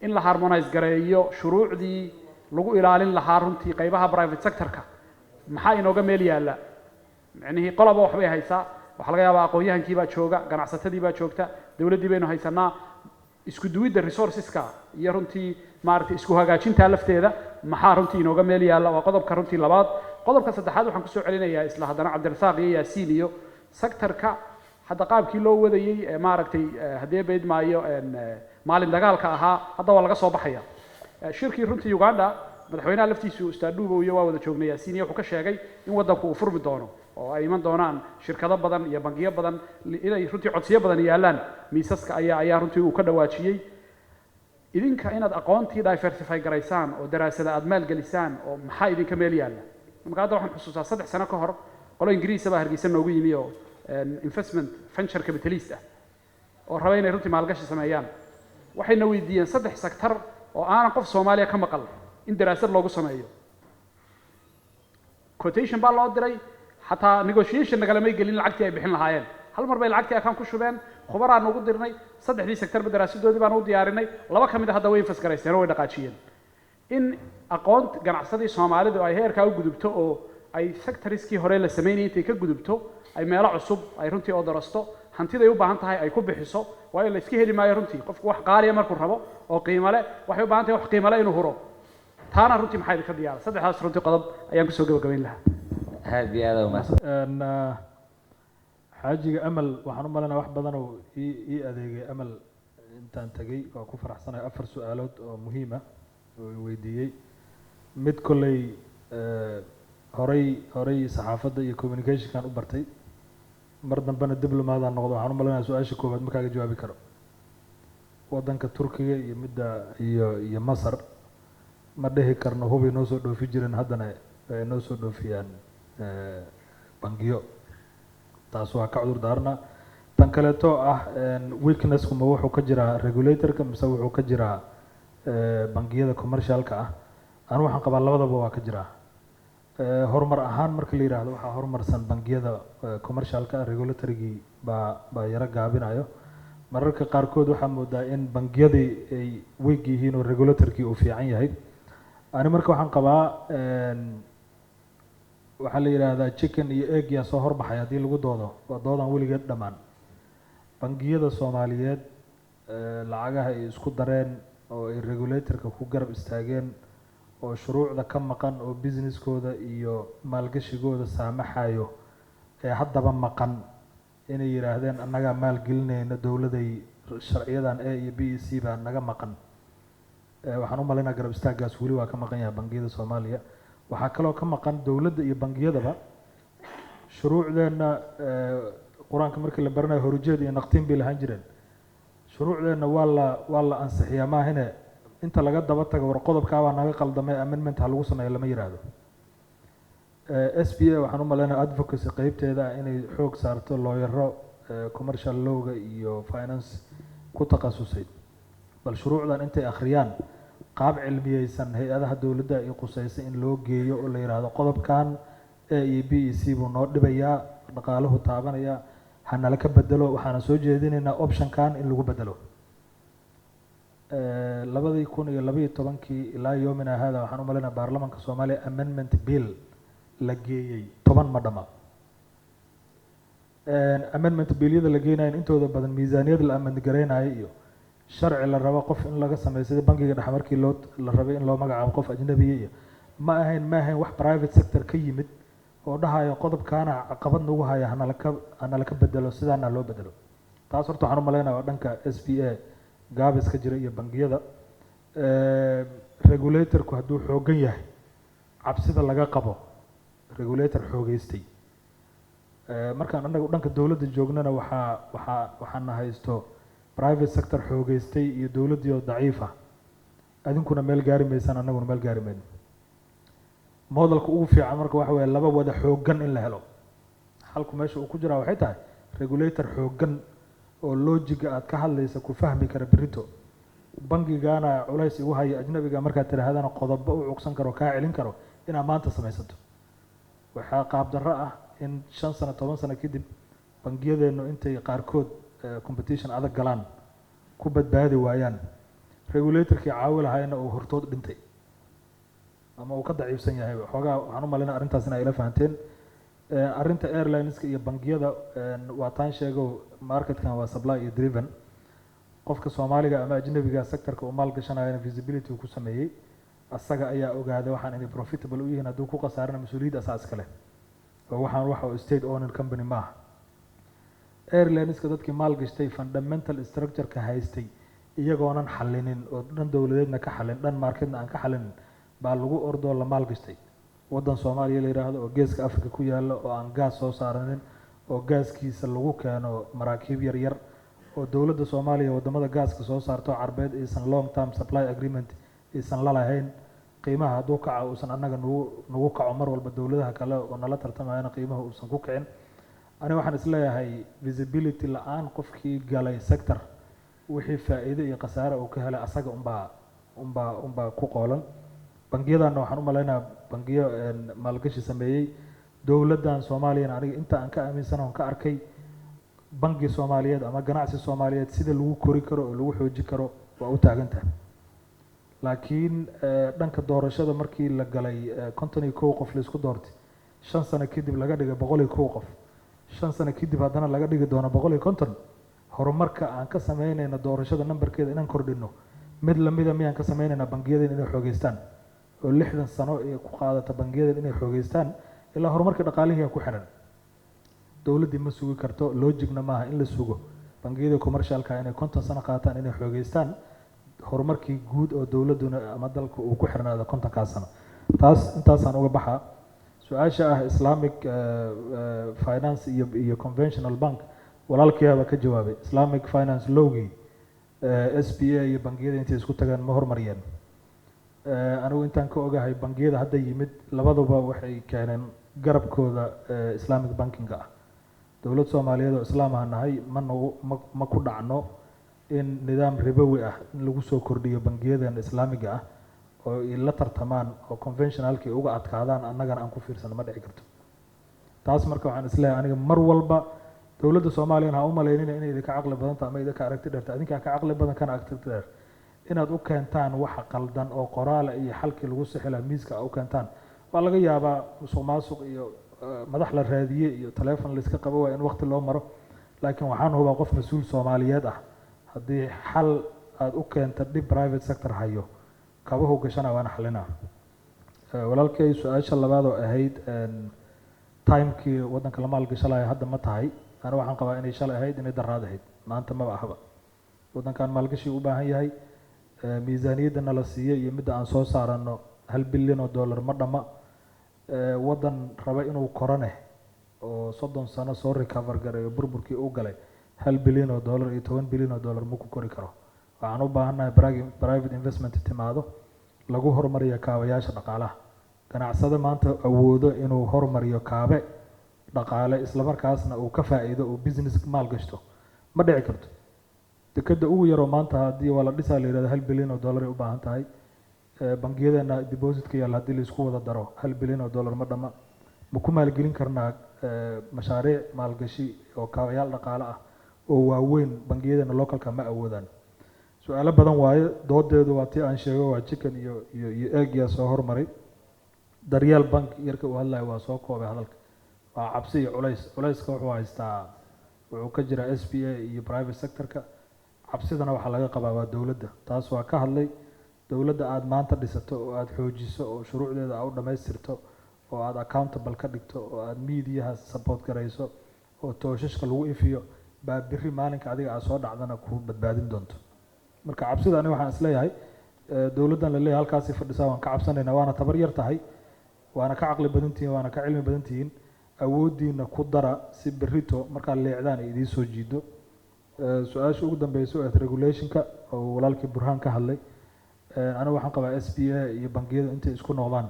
[SPEAKER 10] in la harmonize gareeyo shuruucdii lagu ilaalin lahaa runtii qaybaha private sectorka, maxaa inooga meel yaalla? Micnihii qoloba waxbay haysaa. Waxaa laga yaabaa aqoon-yahankii baa jooga, ganacsatadii baa joogta, dowladdii baynu haysanaa. Isku duwidda resourceska iyo runtii maaragtay isku hagaajinta lafteeda maxaa runtii inooga meel yaalla? Waa qodobka runtii labaad. Qodobka saddexaad waxaan kusoo celinayaa isla haddana Cabdirasaaq iyo Yaasiin iyo sectorka hadda qaabkii loo wadayey ee maaragtay haddii bayd maayo maalin dagaalka ahaa, hadda waa laga soo baxaya. Shirkii runtii Uganda madaxweynaha laftiisu ustaad Dhuubow iyo waa wada joognay Yaasiin iyo wuxuu ka sheegay in waddanku uu furmi doono oo ay iman doonaan shirkado badan iyo bangiyo badan, inay runtii codsiyo badan yaalaan miisaska ayaa runtii uu ka dhawaajiyey. Idinka inaad aqoontii diversify garaysaan oo daraasada aad maalgelisaan oo maxaa idinka meel yaalla? Marka hadda waxaan xusuustaa 3 sano ka hor qolo Ingiriisa baa Hargeysa noogu yimi oo investment venture capitalist ah oo raba inay runtii maalgashi sameeyaan. Waxayna weydiiyeen saddex sector oo aanan qof Soomaaliya ka maqal in daraasad loogu sameeyo. Quotation baa loo diray, xataa negotiation nagalamay gelin lacagtii ay bixin lahaayeen. Hal mar bay lacagtii akaan ku shubeen. Khubaraan ugu dirnay, saddexdii sectorba daraasadoodii baan u diyaarinay. Laba ka mid a hadda way invest garaysteen oo way dhaqaajiyeen. In aqoon ganacsadii Soomaalidu ay heerkaa u gudubto oo ay sectoriskii hore la sameynayay intay ka gudubto ay meelo cusub ay runtii odorosto, hantiday u baahan tahay ay ku bixiso, waayo la iska heli maayo runtii. Qofku wax qaaliya markuu rabo oo qiimo leh, waxay u baahan tahay wax qiimo leh inuu huro. Taana runtii maxaa idinka diyaara? Saddexdaas runtii qodob ayaan kusoo gabagabayn lahaa.
[SPEAKER 11] Aad iyo aad umahadsan.
[SPEAKER 12] Xaajiga Amal waxaan u malaynayaa wax badan oo ii adeegay Amal intaan tegay. Waa ku faraxsanahay afar su-aalood oo muhiim ah oo i weydiiyey. Mid kolley horay saxaafadda iyo communicationkan u bartay, mar dambena diblomaadaan noqdo. Waxaan u malaynayaa su-aasha koowaad ma kaaga jawaabi karo. Waddanka Turkiga iyo midda iyo Masar ma dhihi karno hubay noo soo dhoofi jireen, haddana ay noo soo dhoofiyaan bangiyo. Taas waa ka cudur daarna. Tan kaleeto ah, weaknessku ma wuxuu ka jiraa regulatorka mise wuxuu ka jiraa Bangiyada commercialka ah, anu waxaan qabaa labadaba waa ka jiraa. Horumar ahaan marka la yidhaahdo, waxaa horumarsan bangiyada commercialka ah. Regulatorygii baa yaro gaabinayo. Mararka qaarkood waxaa moodaa in bangiyadii ay weeg yihiin oo regulatorkii uu fiican yahay. Ani marka waxaan qabaa, waxaa la yidhaahdaa chicken iyo egg yaa soo horbaxay haddii lagu doodo, waa doodaan weligeed dhammaan. Bangiyada Soomaaliyeed lacagaha ay isku dareen oo ay regulatorka ku garab istaageen oo shuruucda ka maqan oo businesskooda iyo maalgashigooda saamaxayo ee haddaba maqan, inay yidhaahdeen annagaa maalgelinayna dowladay, sharciyadan A iyo B iyo C baa naga maqan. Waxaan u malaynaa garab istaaggaas weli waa ka maqan yahay bangiyada Soomaaliya. Waxaa kaloo ka maqan dowladda iyo bangiyadaba shuruucdeenna. Qur-aanka markii la baranayo horujeed iyo naqtiin bay lahaan jireen. Shuruucdeenna waa la ansixiyaa, maahine inta laga daba tago war qodobkaabaa naga qaldamay, amendment ha lagu sameeyo, lama yidhaahdo. SBA waxaan u malaynaya advocacy qeybteeda ah inay xoog saarto looyaro commercial lawga iyo finance ku takhasusay, bal shuruucdan intay akhriyaan qaab cilmiyeysan hay-adaha dowladda ay qusaysa in loo geeyo oo la yidhaahdo qodobkan A iyo B iyo C buu noo dhibayaa, dhaqaaluhu taabanaya, ha nala ka bedelo, waxaana soo jeedinaynaa optionkan in lagu bedelo. 2012-kii ilaa yoomina hada, waxaan u malaynaya baarlamaanka Soomaaliya amendment bill la geeyey 10 ma dhama. Amendment billyada la geenayo intooda badan miisaaniyad la amend gareynayo iyo sharci la rabo qof in laga sameeyo, sida bangiga dhexe markii loo la rabay in loo magacaabo qof ajnabiya iyo ma ahayn wax private sector ka yimid oo dhahayo qodobkaana caqabad nagu haya, hanala ka bedelo, sidaana loo bedelo. Taas horta waxaan u malaynaya waa dhanka SBA gaabis ka jira iyo bangiyada. Regulatorku hadduu xoogan yahay, cabsida laga qabo regulator xoogeystay, markaan annaga dhanka dowladda joognana waxaana haysto private sector xoogeystay iyo dowladdii oo daciif ah. Adinkuna meel gaari maysaan, annaguna meel gaari mayno. Modelka ugu fiican marka waxa weeye laba wada xooggan in la helo. Xalku meesha uu ku jiraa waxay tahay regulator xooggan oo logiga aad ka hadlaysa ku fahmi kara. Berrito bangigana culays igu haya ajnabiga markaad tidhaahdana qodobo u cugsan karo, kaa celin karo inaad maanta samaysato. Waxaa qaab darro ah in 5 sano, 10 sano kadib bangiyadeennu intay qaarkood competition adag galaan ku badbaadi waayaan, regulatorkii caawi lahaayna uu hortood dhintay ama uu ka daciifsan yahay xoogaa. Waxaan u malaynaya arrintaas in ay ila fahanteen. Arrinta airlineska iyo bangiyada waa taan sheego, marketkan waa supply iyo driven. Qofka Soomaaliga ama ajnabiga sectorka uu maal gashanayana visibility uu ku sameeyey, asaga ayaa ogaaday waxaan inay profitable u yihiin. Hadduu ku khasaarana mas-uuliyadda asaa iska leh, oo waxaan waxa uu state owned company maaha. Airlineska dadkii maal gashtay fundamental structure-ka haystay iyagoonan xalinin oo dhan dowladeedna ka xalin, dhan marketna aan ka xalinin baa lagu ordoo la maal gashtay. Waddan Soomaaliya la yidhaahdo oo geeska Africa ku yaalla oo aan gaas soo saaranin oo gaaskiisa lagu keeno maraakiib yar yar oo dowladda Soomaaliya waddamada gaaska soo saarto Carbeed aysan long term supply agreement aysan la lahayn, qiimaha hadduu kaco uusan annaga nagu kaco mar walba, dowladaha kale oo nala tartamayana qiimaha uusan ku kicin. Ani waxaan isleeyahay visibility la-aan qofkii galay sector, wixii faa'iido iyo khasaare uu ka helay asaga unbaa ku qoolan. Bangiyadanna waxaan u maleynayaa bangiyo maalgashi sameeyey. Dowladdan Soomaaliyana aniga inta aan ka aaminsan oon ka arkay, bangi Soomaaliyeed ama ganacsi Soomaaliyeed sida lagu kori karo oo lagu xooji karo waa u taagan tahay. Laakiin dhanka doorashada markii la galay, 51 qof laisku doortay, 5 sano kadib laga dhigay 101 qof, 5 sano kadib haddana laga dhigi doono 150. Horumarka aan ka sameynayno doorashada nambarkeeda inaan kordhino mid lamida miyaan ka sameynaynaa bangiyadeen inay xoogeystaan oo 60 sano ay ku qaadata bangiyadeen inay xoogeystaan ilaa horumarka dhaqaalihii ku xiran? Dowladdii ma sugi karto, logicna maaha in la sugo bangiyada commercialka inay 50 sano qaataan inay xoogeystaan, horumarkii guud oo dowladduna ama dalka uu ku xirnaado 50-kaas sano. Taas intaasaan uga baxaa. Su-aasha ah Islamic finance iyo conventional bank, walaalkiyaaba ka jawaabay. Islamic finance lowgii SBA iyo bangiyada intay isku tageen ma hormariyeen? Anigu intaan ka ogahay bangiyada hadda yimid labaduba waxay keeneen garabkooda Islamic banking ah. Dowlad Soomaaliyeed oo Islaam ah nahay, ma nagu ma ku dhacno. In nidaam ribowi ah in lagu soo kordhiyo bangiyadan Islaamiga ah oo ay la tartamaan oo conventionalkii uga adkaadaan, annagana aan ku fiirsano, ma dhici karto taas. Marka waxaan isleeyahay aniga, mar walba dowladda Soomaaliyana ha u malaynina inay idinka caqli badanta ama idinka aragti dheerta. Idinkaa ka caqli badan kana aragti dheer. Inaad u keentaan waxa qaldan oo qoraala iyo xalkii lagu sixi lahaa miiska u keentaan, waa laga yaabaa musuq maasuq iyo madax la raadiyey iyo taleefon layska qabo waa in waqti loo maro, laakiin waxaan hubaa qof mas-uul Soomaaliyeed ah haddii xal aada u keenta dhib private sector hayo, kabahu gashana waana xalinaa. Walaalkay, su-aasha labaad oo ahayd timekii waddanka la maalgashanaya hadda ma tahay, ana waxaan qabaa inay shalay ahayd, inay daraad ahayd, maanta maba ahaba. Waddankan maalgashi u baahan yahay. Miisaaniyadda nala siiyey iyo midda aan soo saarano $1 bilyan ma dhamma. Waddan raba inuu korane oo 30 sano soo recover gareeyo burburkii u galay, $1 bilyan iyo $10 bilyan ma ku kori karo. Waxaan u baahannahay private investment timaado, lagu horumariyo kaabayaasha dhaqaalaha. Ganacsade maanta awoodo inuu horumariyo kaabe dhaqaale, islamarkaasna uu ka faa'iido, uu business maal gashto, ma dhici karto. Dekeda ugu yaroo maanta haddii waa la dhisaa la yihahdo, $1 bilyan ay u baahan tahay. Bangiyadeena depositka yaalla haddii la isku wada daro, $1 bilyan ma dhamma. Ma ku maalgelin karnaa mashaariic maalgashi oo kaabayaal dhaqaale ah oo waaweyn? Bangiyadeena localka ma awoodaan. Su-aalo badan waaye, doodeedu waa tii aan sheego, waa chicken iyo egg yaa soo hormaray. Daryeel Bank yarka uu hadlayo waa soo koobay hadalka. Waa cabsi iyo culays. Culayska wuxuu haystaa, wuxuu ka jiraa SBA iyo private sectorka. Cabsidana waxaa laga qabaa waa dowladda. Taas waa ka hadlay. Dowladda aada maanta dhisato oo aada xoojiso oo shuruucdeeda aad u dhammaystirto oo aada accountable ka dhigto oo aada mediaha support garayso oo tooshashka lagu ifiyo, baa biri maalinka adiga aad soo dhacdana ku badbaadin doonto. Marka cabsida aniga waxaan isleeyahay, dowladdan la leeyahay halkaasay fadhisaa waan ka cabsanaynaa, waana tabar yar tahay, waana ka caqli badan tihiin, waana ka cilmi badan tihiin. Awooddiina ku dara si berrito markaad leecdaan ay idiin soo jiido. Su-aasha ugu dambeysa oo ahayd regulationka oo walaalkii Burhaan ka hadlay, anigu waxaan qabaa SBA iyo bangiyadu intay isku noqdaan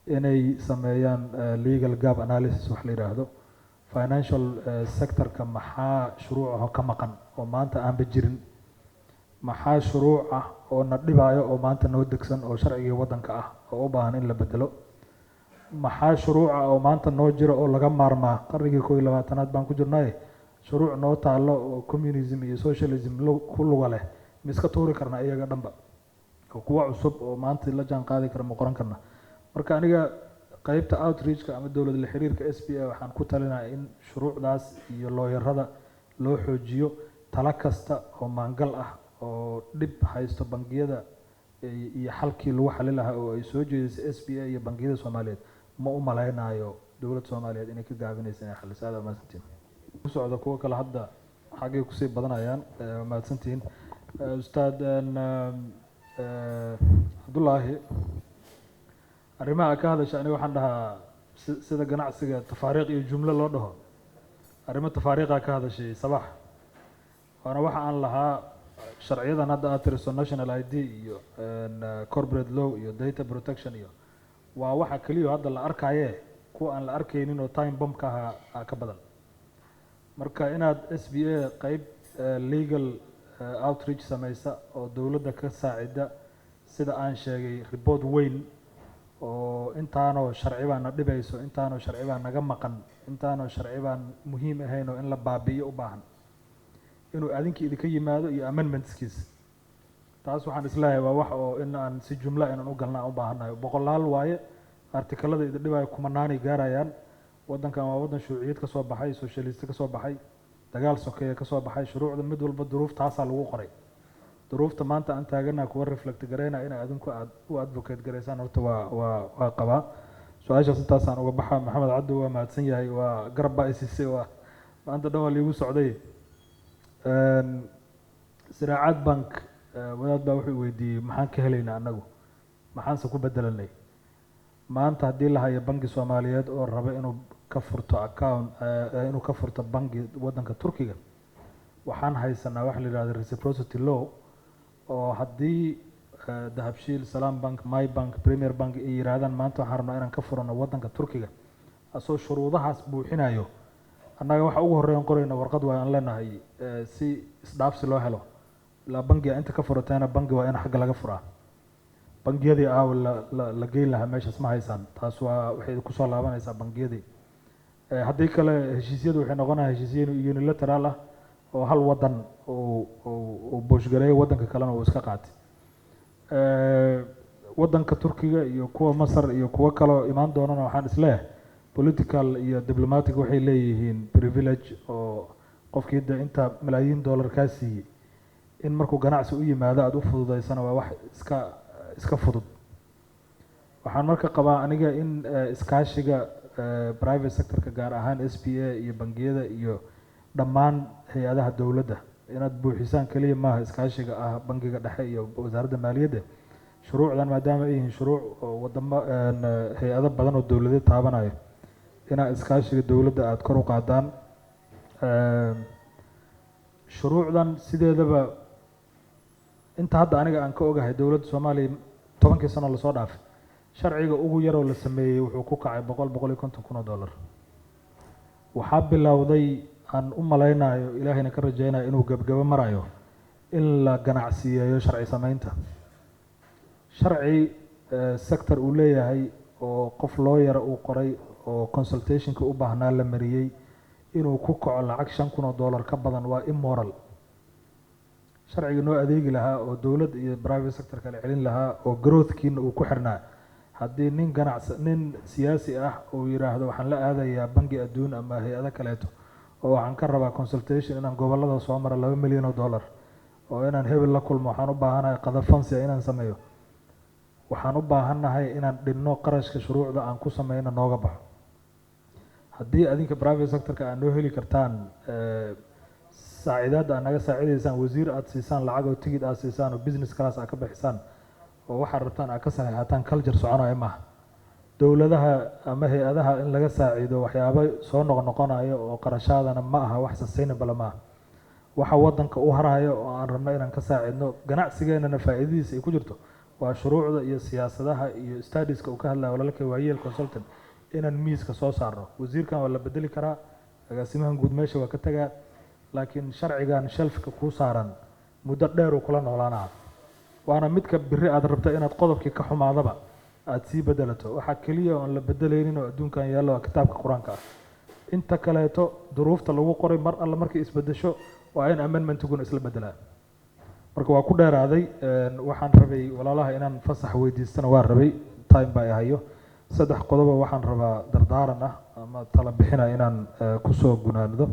[SPEAKER 12] inay sameeyaan legal gap analysis wax la yidhaahdo. Financial sectorka maxaa shuruuc ah oo ka maqan oo maanta aanba jirin? Maxaa shuruuc ah oo na dhibaayo oo maanta noo degsan oo sharcigii waddanka ah oo u baahan in la bedelo? Maxaa shuruuc ah oo maanta noo jira oo laga maarmaa? Qarnigii 21aad baan ku jirnaye, shuruuc noo taallo oo communism iyo socialism ku luga leh ma iska tuuri karnaa iyaga dhanba oo kuwa cusub oo maanta la jaan qaadi kara ma qoran karna? Marka aniga qeybta outreachka ama dowlad la xiriirka SBA waxaan ku talinayaa in shuruucdaas iyo looyarada loo xoojiyo. Talo kasta oo maangal ah oo dhib haysto bangiyada iyo xalkii lagu xalin lahaa oo ay soo jeedisay SBA iyo bangiyada Soomaaliyeed, ma u malaynayo dowlad Soomaaliyeed inay ka gaabinaysa inay xaliso. Aad mahadsantihiin. Ku socda kuwo kale hadda xaggay kusii badanayaan. Waa mahadsantihiin. Ustaad Cabdullaahi, arrimaha ka hadasha aniga waxaan dhahaa sida ganacsiga tafaariiq iyo jumlo loo dhaho, arrimo tafaariiqa ka hadashay sabax, waana waxa aan lahaa sharciyadan hadda aad tiriso, national ID iyo corporate law iyo data protection iyo waa waxa keliya hadda la arkaye, kuwa aan la arkaynin oo time bombka ahaa aa ka badan. Marka inaad SBA qeyb legal outreach sameysa oo dowladda ka saacida, sida aan sheegay, report weyn oo intaanoo sharci baa na dhibayso, intaanoo sharci baa naga maqan, intaanoo sharci baan muhiim ahayn oo in la baabi'iyo u baahan, inuu adinkii idinka yimaado iyo amendmentskiisa. Taas waxaan isleeyahay waa wax oo in aan si jumla inaan u galna aan u baahannahay. Boqolaal waaye artikalada idin dhibayo, kumanaanay gaarayaan. Waddankan waa waddan shuuciyad ka soo baxay, socialist ka soo baxay, dagaal sokeeye ka soo baxay. Shuruucda mid walba duruuftaasaa lagu qoray. Duruufta maanta aan taaganaha kuwa reflect gareyna in adinku aad u advocate garaysaan horta waa qabaa. Su-aashaas intaasaan uga baxa. Maxamed Cabdi waa mahadsan yahay, waa garab baa isiisay, waa maanta dhan waa liigu socday. Ziraacad Bank, wadaad baa wuxuu weydiiyey maxaan ka helaynaa annagu, maxaanse ku bedelanay. Maanta haddii la hayo bangi Soomaaliyeed oo raba inuu ka furto account, inuu ka furto bangi waddanka Turkiga, waxaan haysanaa waxa la yidhahda reciprocity law, oo haddii Dahabshiil, Salaam Bank, My Bank, Premier Bank ay yidhaahdaan maanta waxaan rabnaa inaan ka furano waddanka Turkiga, asoo shuruudahaas buuxinayo, annaga waxa ugu horreeyan qorayna warqad waa aan leenahay si isdhaafsi loo helo. Ilaa bangiga inta ka furateena, bangi waa in xagga laga furaa. Bangiyadii aaw la geyn lahaa meeshaas ma haysaan. Taas waa waxay kusoo laabanaysaa bangiyadii. Haddii kale heshiisyadu waxay noqonaya heshiisyo unilateral ah oo hal wadan uu push gareeyo, waddanka kalena uu iska qaatay. Waddanka Turkiga iyo kuwa Masar iyo kuwo kaloo imaan doonana, waxaan isleeyahay political iyo diplomatic waxay leeyihiin privilege, oo qofkii de inta malaayiin dollar kaa siiyey in markuu ganacsi u yimaado aada u fududeysana waa wax iska fudud. Waxaan marka qabaa aniga in iskaashiga private sectorka, gaar ahaan SBA iyo bangiyada iyo dhammaan hay-adaha dowladda, inaad buuxisaan keliya maaha iskaashiga ah bangiga dhexe iyo wasaaradda maaliyadda. Shuruucdan maadaama ay yihiin shuruuc oo wadamo hay-ado badan oo dowladeed taabanayo, inaad iskaashiga dowladda aada kor u qaadaan. Shuruucdan sideedaba, inta hadda aniga aan ka ogahay, dowladda Soomaaliya 10kii sano lasoo dhaafay sharciga ugu yaroo la sameeyey wuxuu ku kacay 100, 150 kun oo dollar. Waxaa bilowday, aan u malaynayo, Ilaahayna ka rajeynayo inuu gebgabo marayo, in la ganacsiyeeyo sharci sameynta. Sharci sector uu leeyahay oo qof lawyer uu qoray oo consultationka u baahnaa la mariyey inuu ku kaco lacag 5,000 oo dollar ka badan waa immoral. Sharciga noo adeegi lahaa oo dowlad iyo private sector kale celin lahaa oo growthkiina uu ku xirnaa, haddii nin ganacsi, nin siyaasi ah uu yiraahdo waxaan la aadayaa bangi adduun ama hay-ado kaleeto oo waxaan ka rabaa consultation, inaan gobollada soo maro 2 milyan oo dollar, oo inaan hebel la kulmo, waxaan u baahanahay qadafansia inaan sameeyo. Waxaan u baahannahay inaan dhinno qarashka shuruucda aan ku sameyno nooga baxo. Haddii adinka private sectorka aad noo heli kartaan saacidaadda aad naga saacidaysaan, wasiir aad siisaan lacag oo tigid aad siisaan oo business class aad ka bixisaan oo waxaad rabtaan aad ka saxiixataan, culture soconaya maaha. Dowladaha ama hay-adaha in laga saacido waxyaabo soo noqnoqonayo oo qarashaadana ma aha wax sustainable maaha. Waxa waddanka u harayo oo aan rabno inaan ka saacidno, ganacsigeenana faa'iidadiisa ay ku jirto, waa shuruucda iyo siyaasadaha iyo studieska uu ka hadlaya walaalkay Waayeel Consultant inaan miiska soo saarno. Wasiirkan waa la bedeli karaa, agaasimahan guud meesha waa ka tagaa, laakiin sharcigan shelfka kuu saaran muddo dheer uu kula noolaanaa, waana midka biri aad rabto inaad qodobkii ka xumaadaba aada sii bedelato. Waxaa keliya oon la bedelaynin oo adduunkan yaallo waa kitaabka Qur-aanka ah. Inta kaleeto duruufta lagu qoray mar alle markay isbedesho waa in amendmentiguna isla bedelaa. Marka waa ku dheeraaday. Waxaan rabay walaalaha inaan fasax weydiistana waa rabay, time baa hayo. Saddex qodoba waxaan rabaa dardaaran ah ama tala bixina inaan kusoo gunaanado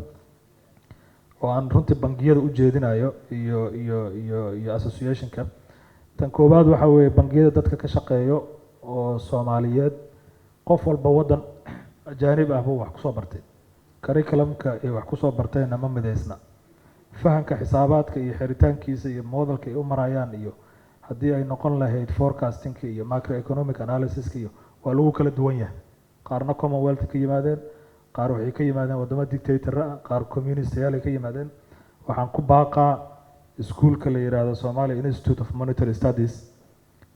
[SPEAKER 12] oo aan runtii bangiyada u jeedinayo iyo associationka. Tan koowaad waxaa weeye, bangiyada dadka ka shaqeeyo oo Soomaaliyeed, qof walba waddan ajaanib ah buu wax kusoo bartay. Curriculumka ay wax kusoo bartayna ma midaysna. Fahamka xisaabaadka iyo xiritaankiisa iyo modelka ay u marayaan, iyo haddii ay noqon lahayd forecastingka iyo macroeconomic analysiska, iyo waa lagu kala duwan yahay. Qaarna Commonwealth ka yimaadeen, qaar waxay ka yimaadeen waddamo dictator ah, qaar communistayaal ay ka yimaadeen. Waxaan ku baaqaa iskuulka la yiraahdo Somalia Institute of Monetary Studies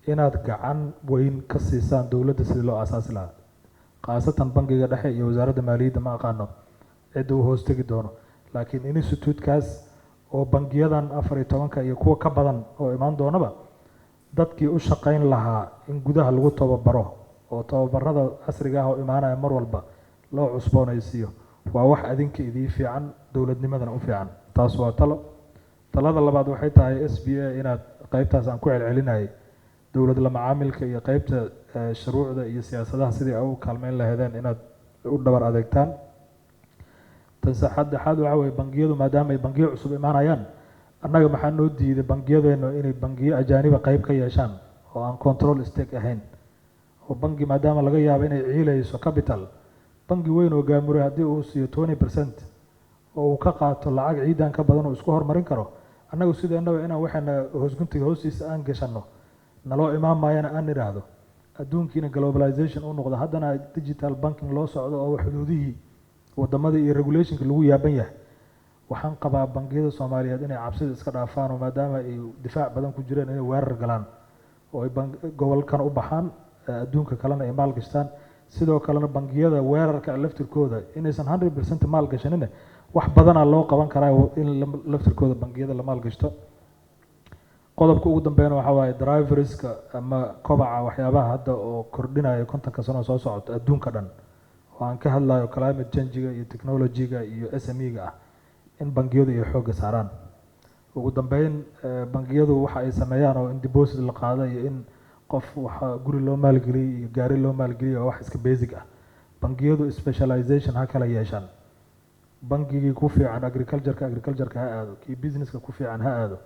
[SPEAKER 12] inaad gacan weyn ka siisaan dowladda sidii loo aasaasi lahaa, khaasatan bangiga dhexe iyo wasaaradda maaliyadda. Ma aqaano cidda uu hoos tegi doono, laakiin institute-kaas oo bangiyadan 14-ka iyo kuwa ka badan oo imaan doonaba dadkii u shaqayn lahaa in gudaha lagu tababaro oo tababarada casriga ah oo imaanaya mar walba loo cusboonaysiiyo, waa wax adinka idii fiican, dowladnimadana u fiican. Taas waa talo. Talada labaad waxay tahay SBA inaad qeybtaas aan ku celcelinayay, dowlad la macaamilka iyo qeybta shuruucda iyo siyaasadaha, sidii ay u kaalmeyn lahaydeen inaad u dhabar adeegtaan. Tan saddexaad waxaa weeye, bangiyadu maadaama ay bangiyo cusub imaanayaan, annaga maxaa noo diiday bangiyadeenu inay bangiyo ajaaniba qeyb ka yeeshaan oo aan control stake ahayn? Oo bangi maadaama laga yaabo inay ciilayso capital, bangi weyn oo gaamuray haddii uu siiyo 20% oo uu ka qaato lacag ciidan ka badan uu isku horumarin karo, annagu sideennaba inaan waxaana hoosguntiga hoostiisa aan gashanno naloo imaan maayana aan idhaahdo. Adduunkiina globalization u noqdo, haddana digital banking loo socdo oo xuduudihii wadamadii iyo regulationka lagu yaaban yahay, waxaan qabaa bangiyada Soomaaliyeed inay cabsida iska dhaafaan oo maadaama ay difaac badan ku jireen inay weerar galaan oo ay gobolkan u baxaan, adduunka kalena ay maal gashtaan. Sidoo kalena bangiyada weerarka laftirkooda inaysan 100% maal gashanina, wax badanaa loo qaban karaa in laftirkooda bangiyada la maal gashto. Qodobka ugu dambeeyana waxaa waaye driverska ama kobaca waxyaabaha hadda oo kordhinaya 50-ka sano soo socota adduunka dhan, oo aan ka hadlayo climate change-ga iyo technology-ga iyo SME-ga ah, in bangiyadu ay xoogga saaraan. Ugu dambeyn, bangiyadu waxa ay sameeyaan oo in deposit la qaado iyo in qof waxa guri loo maalgeliyey iyo gaari loo maalgeliyey waa wax iska basic ah. Bangiyadu specialization ha kala yeeshaan. Bangigii ku fiican agriculture-ka, agriculture-ka ha aado; kii business-ka ku fiican ha aado;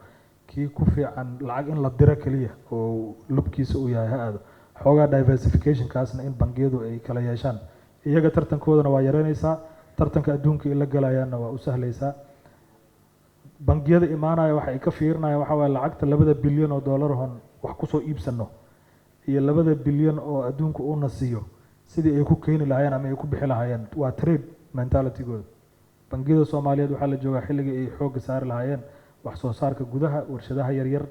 [SPEAKER 12] kii ku fiican lacag in la diro keliya oo lubkiisa uu yahay ha aado. Xoogaa diversification-kaasna in bangiyadu ay kala yeeshaan, iyaga tartankoodana waa yareynaysaa, tartanka adduunka ay la galayaanna waa u sahlaysaa. Bangiyada imaanaya waxa ay ka fiirinayaan waxa waaye lacagta 2 bilyan oo dollar hon wax kusoo iibsano iyo 2 bilyan oo adduunka uuna siiyo, sidii ay ku keeni lahaayeen ama ay ku bixi lahaayeen. Waa trade mentality-gooda. Bangiyada Soomaaliyeed waxaa la joogaa xilligii ay xoogga saari lahaayeen wax soo saarka gudaha, warshadaha yaryar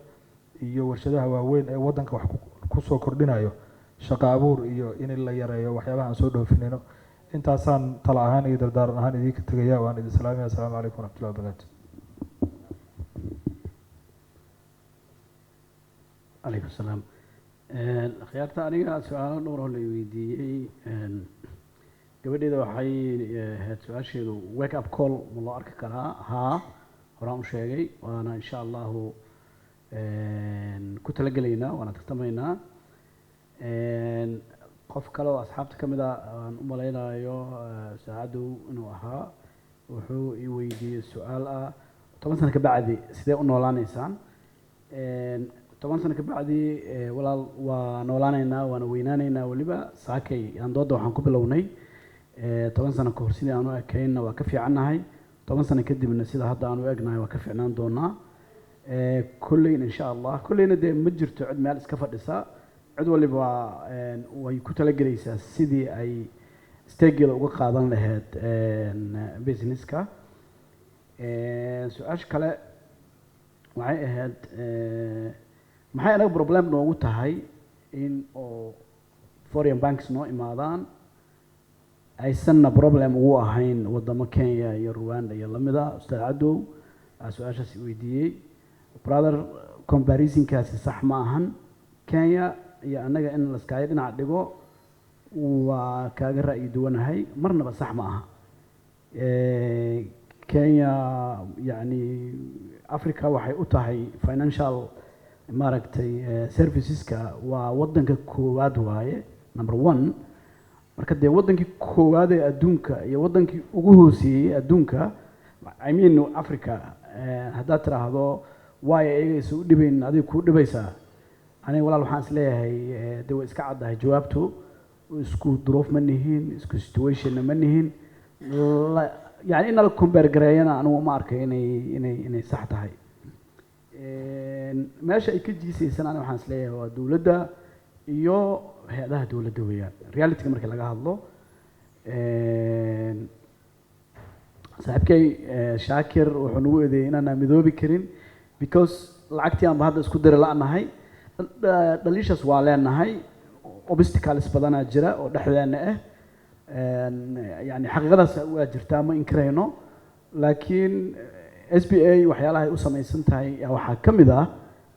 [SPEAKER 12] iyo warshadaha waaweyn ee waddanka wax kusoo kordhinayo shaqo abuur iyo in la yareeyo waxyaabaha aan soo dhoofinayno. Intaasaan tala ahaan iyo dardaaran ahaan idinka tegaya. Waan idin salaamaya. Asalaamu calaykum waraxmatullahi wabarakaatu.
[SPEAKER 13] Calaykum salaam. Akhyaarta, aniga su-aalo dhowr oo la weydiiyey. Gabadheeda waxay ahayd su-aasheedu wake up call ma loo arki karaa? Haa, horaan u sheegay, waana insha Allahu ku talagelaynaa, waana tartamaynaa. Qof kale oo asxaabta ka mid a aan u malaynayo saacadow inuu ahaa, wuxuu i weydiiyey su-aal ah: 10 sano ka bacdi sidee u noolaanaysaan? 10 sano ka bacdi, walaal, waa noolaanaynaa, waana weynaanaynaa. Weliba saakay aan doodda waxaan ku bilownay 10 sano ka hor sidii aan u ekaynna waa ka fiicannahay, 10 sano kadibna sida hadda aan u egnahay waa ka fiicnaan doonaa. Kolleyna insha Allah, kolleyna dee ma jirto cid meel iska fadhisa. Cid waliba way ku talagelaysaa sidii ay stake-geeda uga qaadan lahayd businesska. Su-aasha kale waxay ahayd maxay anaga problem noogu tahay in oo foreign banks noo imaadaan, aysanna problem ugu ahayn wadamo Kenya iyo Rwanda iyo lamida. Ustaad Cadow aa su-aashaas i weydiiyey. Brother, comparisonkaasi sax ma ahan. Kenya iyo annaga in laskaayo dhinac dhigo waa kaaga ra'yi duwanahay, marnaba sax ma aha. Kenya yacni Africa waxay u tahay financial maaragtay serviceska waa waddanka koowaad waaye, number one. Marka dee waddankii koowaad ee adduunka iyo waddankii ugu hooseeyey adduunka, I mean Africa, haddaad tiraahdo waayo iyaga isu u dhibayn, adiga kuu dhibaysaa. Aniga walaal waxaan is leeyahay dee way iska caddahay jawaabtu. Isku duruuf ma nihin, isku situationna ma nihin. Yani in nala compare gareeyana anigu ma arkay inay sax tahay. Meesha ay ka jiisaysana aniga waxaan is leeyahay waa dowladda iyo hay-adaha dowladda weeyaan, realityga marka laga hadlo. Saaxiibkay Shaakir wuxuu nagu eedeeyey inaanaan midoobi karin because lacagtii aanba hadda isku diri la'nahay. Dhaliishaas waa leenahay, obstacles badanaa jira oo dhexdeena ah. Yani xaqiiqadaas waa jirtaa, ma inkirayno, laakiin SBA waxyaalaha ay u samaysan tahay yaa waxaa ka mid ah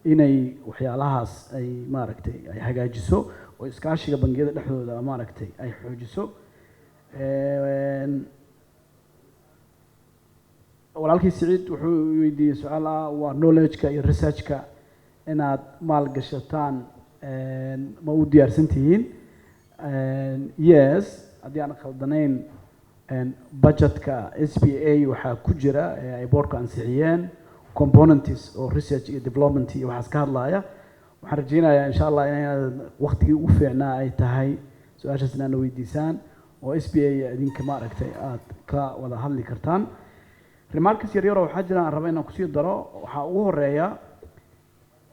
[SPEAKER 13] inay waxyaalahaas ay maaragtay ay hagaajiso oo iskaashiga bangiyada dhexdooda maaragtay ay xoojiso. Walaalkii Siciid wuxuu weydiiyey su-aal ah waa knowledge-ka iyo research-ka inaad maal gashataan ma u diyaarsan tihiin? Yes, haddii aan khaldanayn budgetka SBA waxaa ku jira ee ay boardka ansixiyeen components oo research iyo development iyo waxaas ka hadlaya. Waxaan rajeynayaa insha Allah inaad waqtigii ugu fiicnaa ay tahay su-aashaas inaadna weydiisaan oo SBA idinka maaragtay aad ka wada hadli kartaan. Remarks yar yar oo waxaa jira aan raba inaan kusii daro. Waxaa ugu horeeya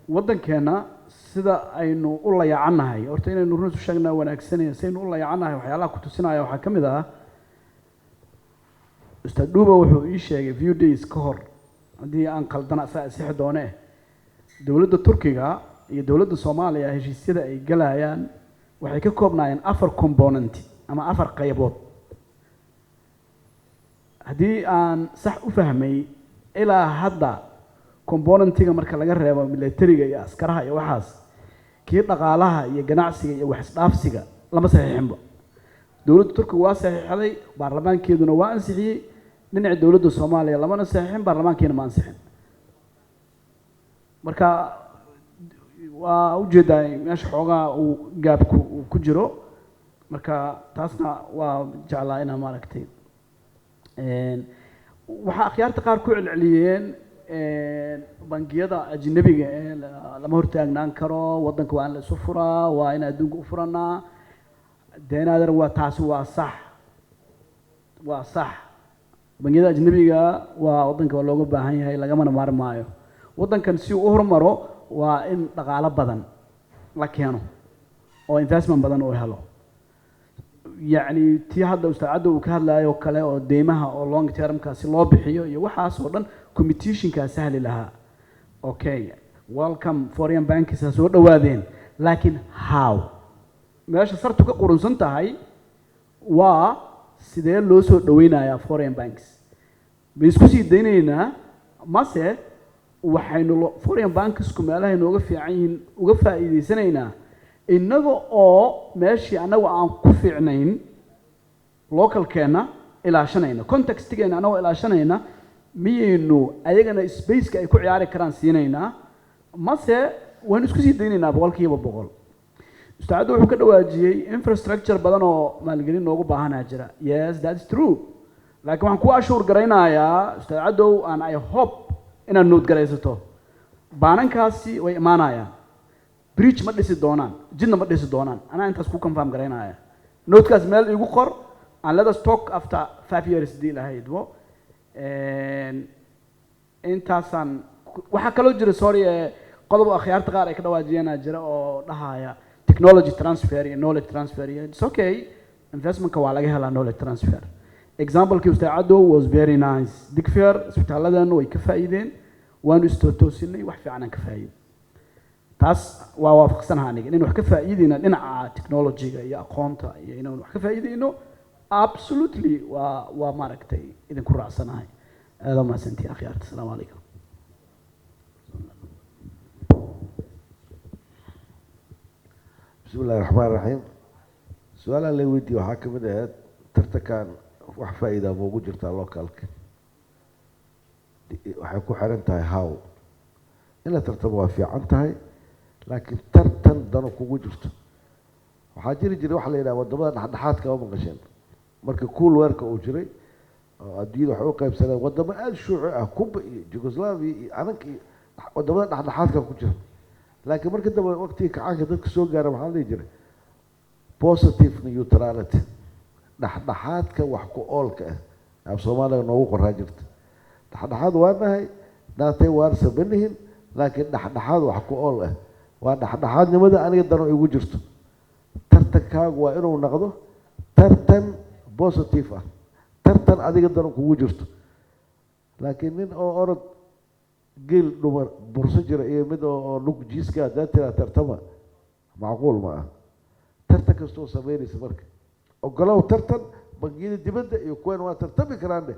[SPEAKER 13] waddankeena sida aynu u layacannahay. Horta inaynu run isu sheegnaa wanaagsanaya. Sidaynu u layacannahay waxyaalaha ku tusinaya waxaa ka mid ah Ustaad Dhuuba wuxuu ii sheegay few days ka hor, haddii aan qaldana asaa isixi doone, dowladda Turkiga iyo dowladda Soomaaliya heshiisyada ay galayaan waxay ka koobnaayeen afar component ama afar qaybood. Haddii aan sax u fahmay, ilaa hadda Componentiga marka laga reebo militariga iyo askaraha iyo waxaas, kii dhaqaalaha iyo ganacsiga iyo wax isdhaafsiga lama saxiixinba. Dowladda Turkiga waa saxiixday, baarlamaankeeduna waa ansixiyey. Dhinaca dowladda Soomaaliya lamana saxiixin, baarlamaankiina ma ansixin. Marka waa ujeedaa meesha xoogaa uu gapku uu ku jiro. Marka taasna waa jeclaa inaa maaragtay waxaa akhyaarta qaar ku celceliyeen bangiyada ajnabiga ee lama hortaagnaan karo waddanka, waa in la isu furaa, waa in adduunka u furanaa. Deenaader, waa taasi, waa sax, waa sax. Bangiyada ajnabiga waa waddanka waa looga baahan yahay, lagamana maarmaayo. Waddankan si uu u horumaro waa in dhaqaalo badan la keeno oo investment badan uu helo. Yacni tii hadda ustaacadda uu ka hadlayo oo kale oo deymaha oo long termka si loo bixiyo iyo waxaas oo dhan, competitionkaa sahli lahaa. Okay, welcome foreign banks, ha soo dhawaadeen, laakiin how? Meesha sartu ka qurunsan tahay waa sidee loo soo dhaweynayaa foreign banks? Ma isku sii daynaynaa mase waxaynu foreign banksku meelahay nooga fiican yihiin uga faa'iidaysanaynaa, innaga oo meeshii annagu aan ku fiicnayn localkeenna ilaashanayna, contextigeena annagoo ilaashanayna, miyaynu ayagana spaceka ay ku ciyaari karaan siinaynaa mase waynu isku sii daynaynaa 100%? Ustaacaddu wuxuu ka dhawaajiyey infrastructure badan oo maalgelin noogu baahanaa jira. Yes, that's true, laakiin waxaan ku assure garaynayaa, Ustaad Cadow, and I hope inaad note garaysato, baanankaasi way imaanayaan, bridge ma dhisi doonaan, jidna ma dhisi doonaan. Anaa intaas ku confirm garaynaya. Notekaas meel igu qor and let us talk after 5 years hadii lahaydbo. Intaasaan waxaa kaloo jira, sorry, qodob akhyaarta qaar ay ka dhawaajiyeenaa jira oo dhahaya technology transfer iyo knowledge transfer iyo it's okay, investmentka waa laga helaa knowledge transfer. Examplekii Ustaad Cadow was very nice. Digfaar isbitaalladan way ka faa'iideen, waanu istootoosinay, wax fiican aan ka faa'iiday. Taas waa waafaqsanaha aniga inaynu wax ka faa'iideyna dhinaca technology-ga iyo aqoonta iyo inaynu wax ka faa'iideyno. Absolutely, waa maaragtay idinku raacsanahay. Aada mahadsantihin akhyaarta. Asalaamu calaykum.
[SPEAKER 14] Bismi illahi raxmaan raxiim. Su-aalaha la weydiiye waxaa ka mid ahayd tartankan wax faa'iida ma ugu jirtaa localka? Waxay ku xiran tahay how. In la tartamo waa fiican tahay, laakiin tartan dano kugu jirto. Waxaa jiri jiray waxa la yidhaha wadamada dhexdhexaadka, ma maqasheen? Marka Cold Warka uu jiray oo adduunyada waxay u qaybsaneen wadamo aada shuuci ah, Cuba iyo Jugoslavia iyo ananka iyo wadamada dhexdhexaadka ku jira. Laakiin marka dambe waqtigii kacaanka dadka soo gaara waxaa la dhihi jiray positive neutrality, dhexdhexaadka wax ku oolka ah, af Soomaaliga noogu qoraa jirta. Dhexdhexaad waa nahay, naatay waan samanihin, laakiin dhexdhexaad wax ku ool ah waa dhexdhexaadnimada aniga dano igu jirto. Tartankaagu waa inuu noqdo tartan positive ah, tartan adiga dano kugu jirto. Laakiin nin oo orod geel dhumar burso jira iyo mid oo lug jiiska haddaad tiraa tartama, macquul ma ah. Tartan kastoo samaynaysa marka ogolow tartan bangiyada dibadda iyo kuwan waa tartami karaan dheh,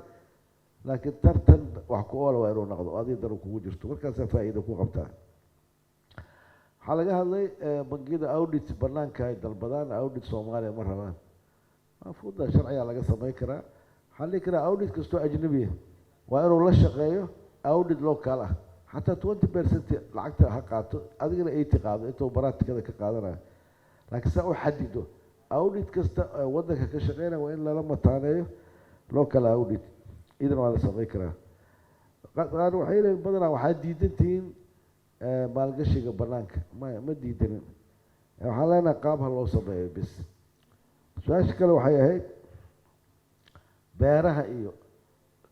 [SPEAKER 14] laakiin tartan wax ku oola waa inuu noqdo oo adiga dano kugu jirto, markaasaa faa'iida ku qabtaa. Waxaa laga hadlay bangiyada audit banaanka ay dalbadaan, audit Soomaaliya ma rabaan. Fuda sharcigaa laga samayn karaa. Waxaa la dhihi karaa audit kastoo ajnabiya waa inuu la shaqeeyo audit local ah, xataa 20% lacagta ha qaato, adigana 80 qaado intuu baraatikada ka qaadanayo, laakiin saa u xadido audit kasta ee waddanka ka shaqeynaya waa in lala mataaneeyo local audit. Idan waa la samayn karaa. Qaar waxay leeyihin badanaa waxaa diidan tihiin maalgashiga banaanka. Maya, ma diidanin. Waxaan leenahay qaab ha loo sameeyo bis. Su-aasha kale waxay ahayd beeraha iyo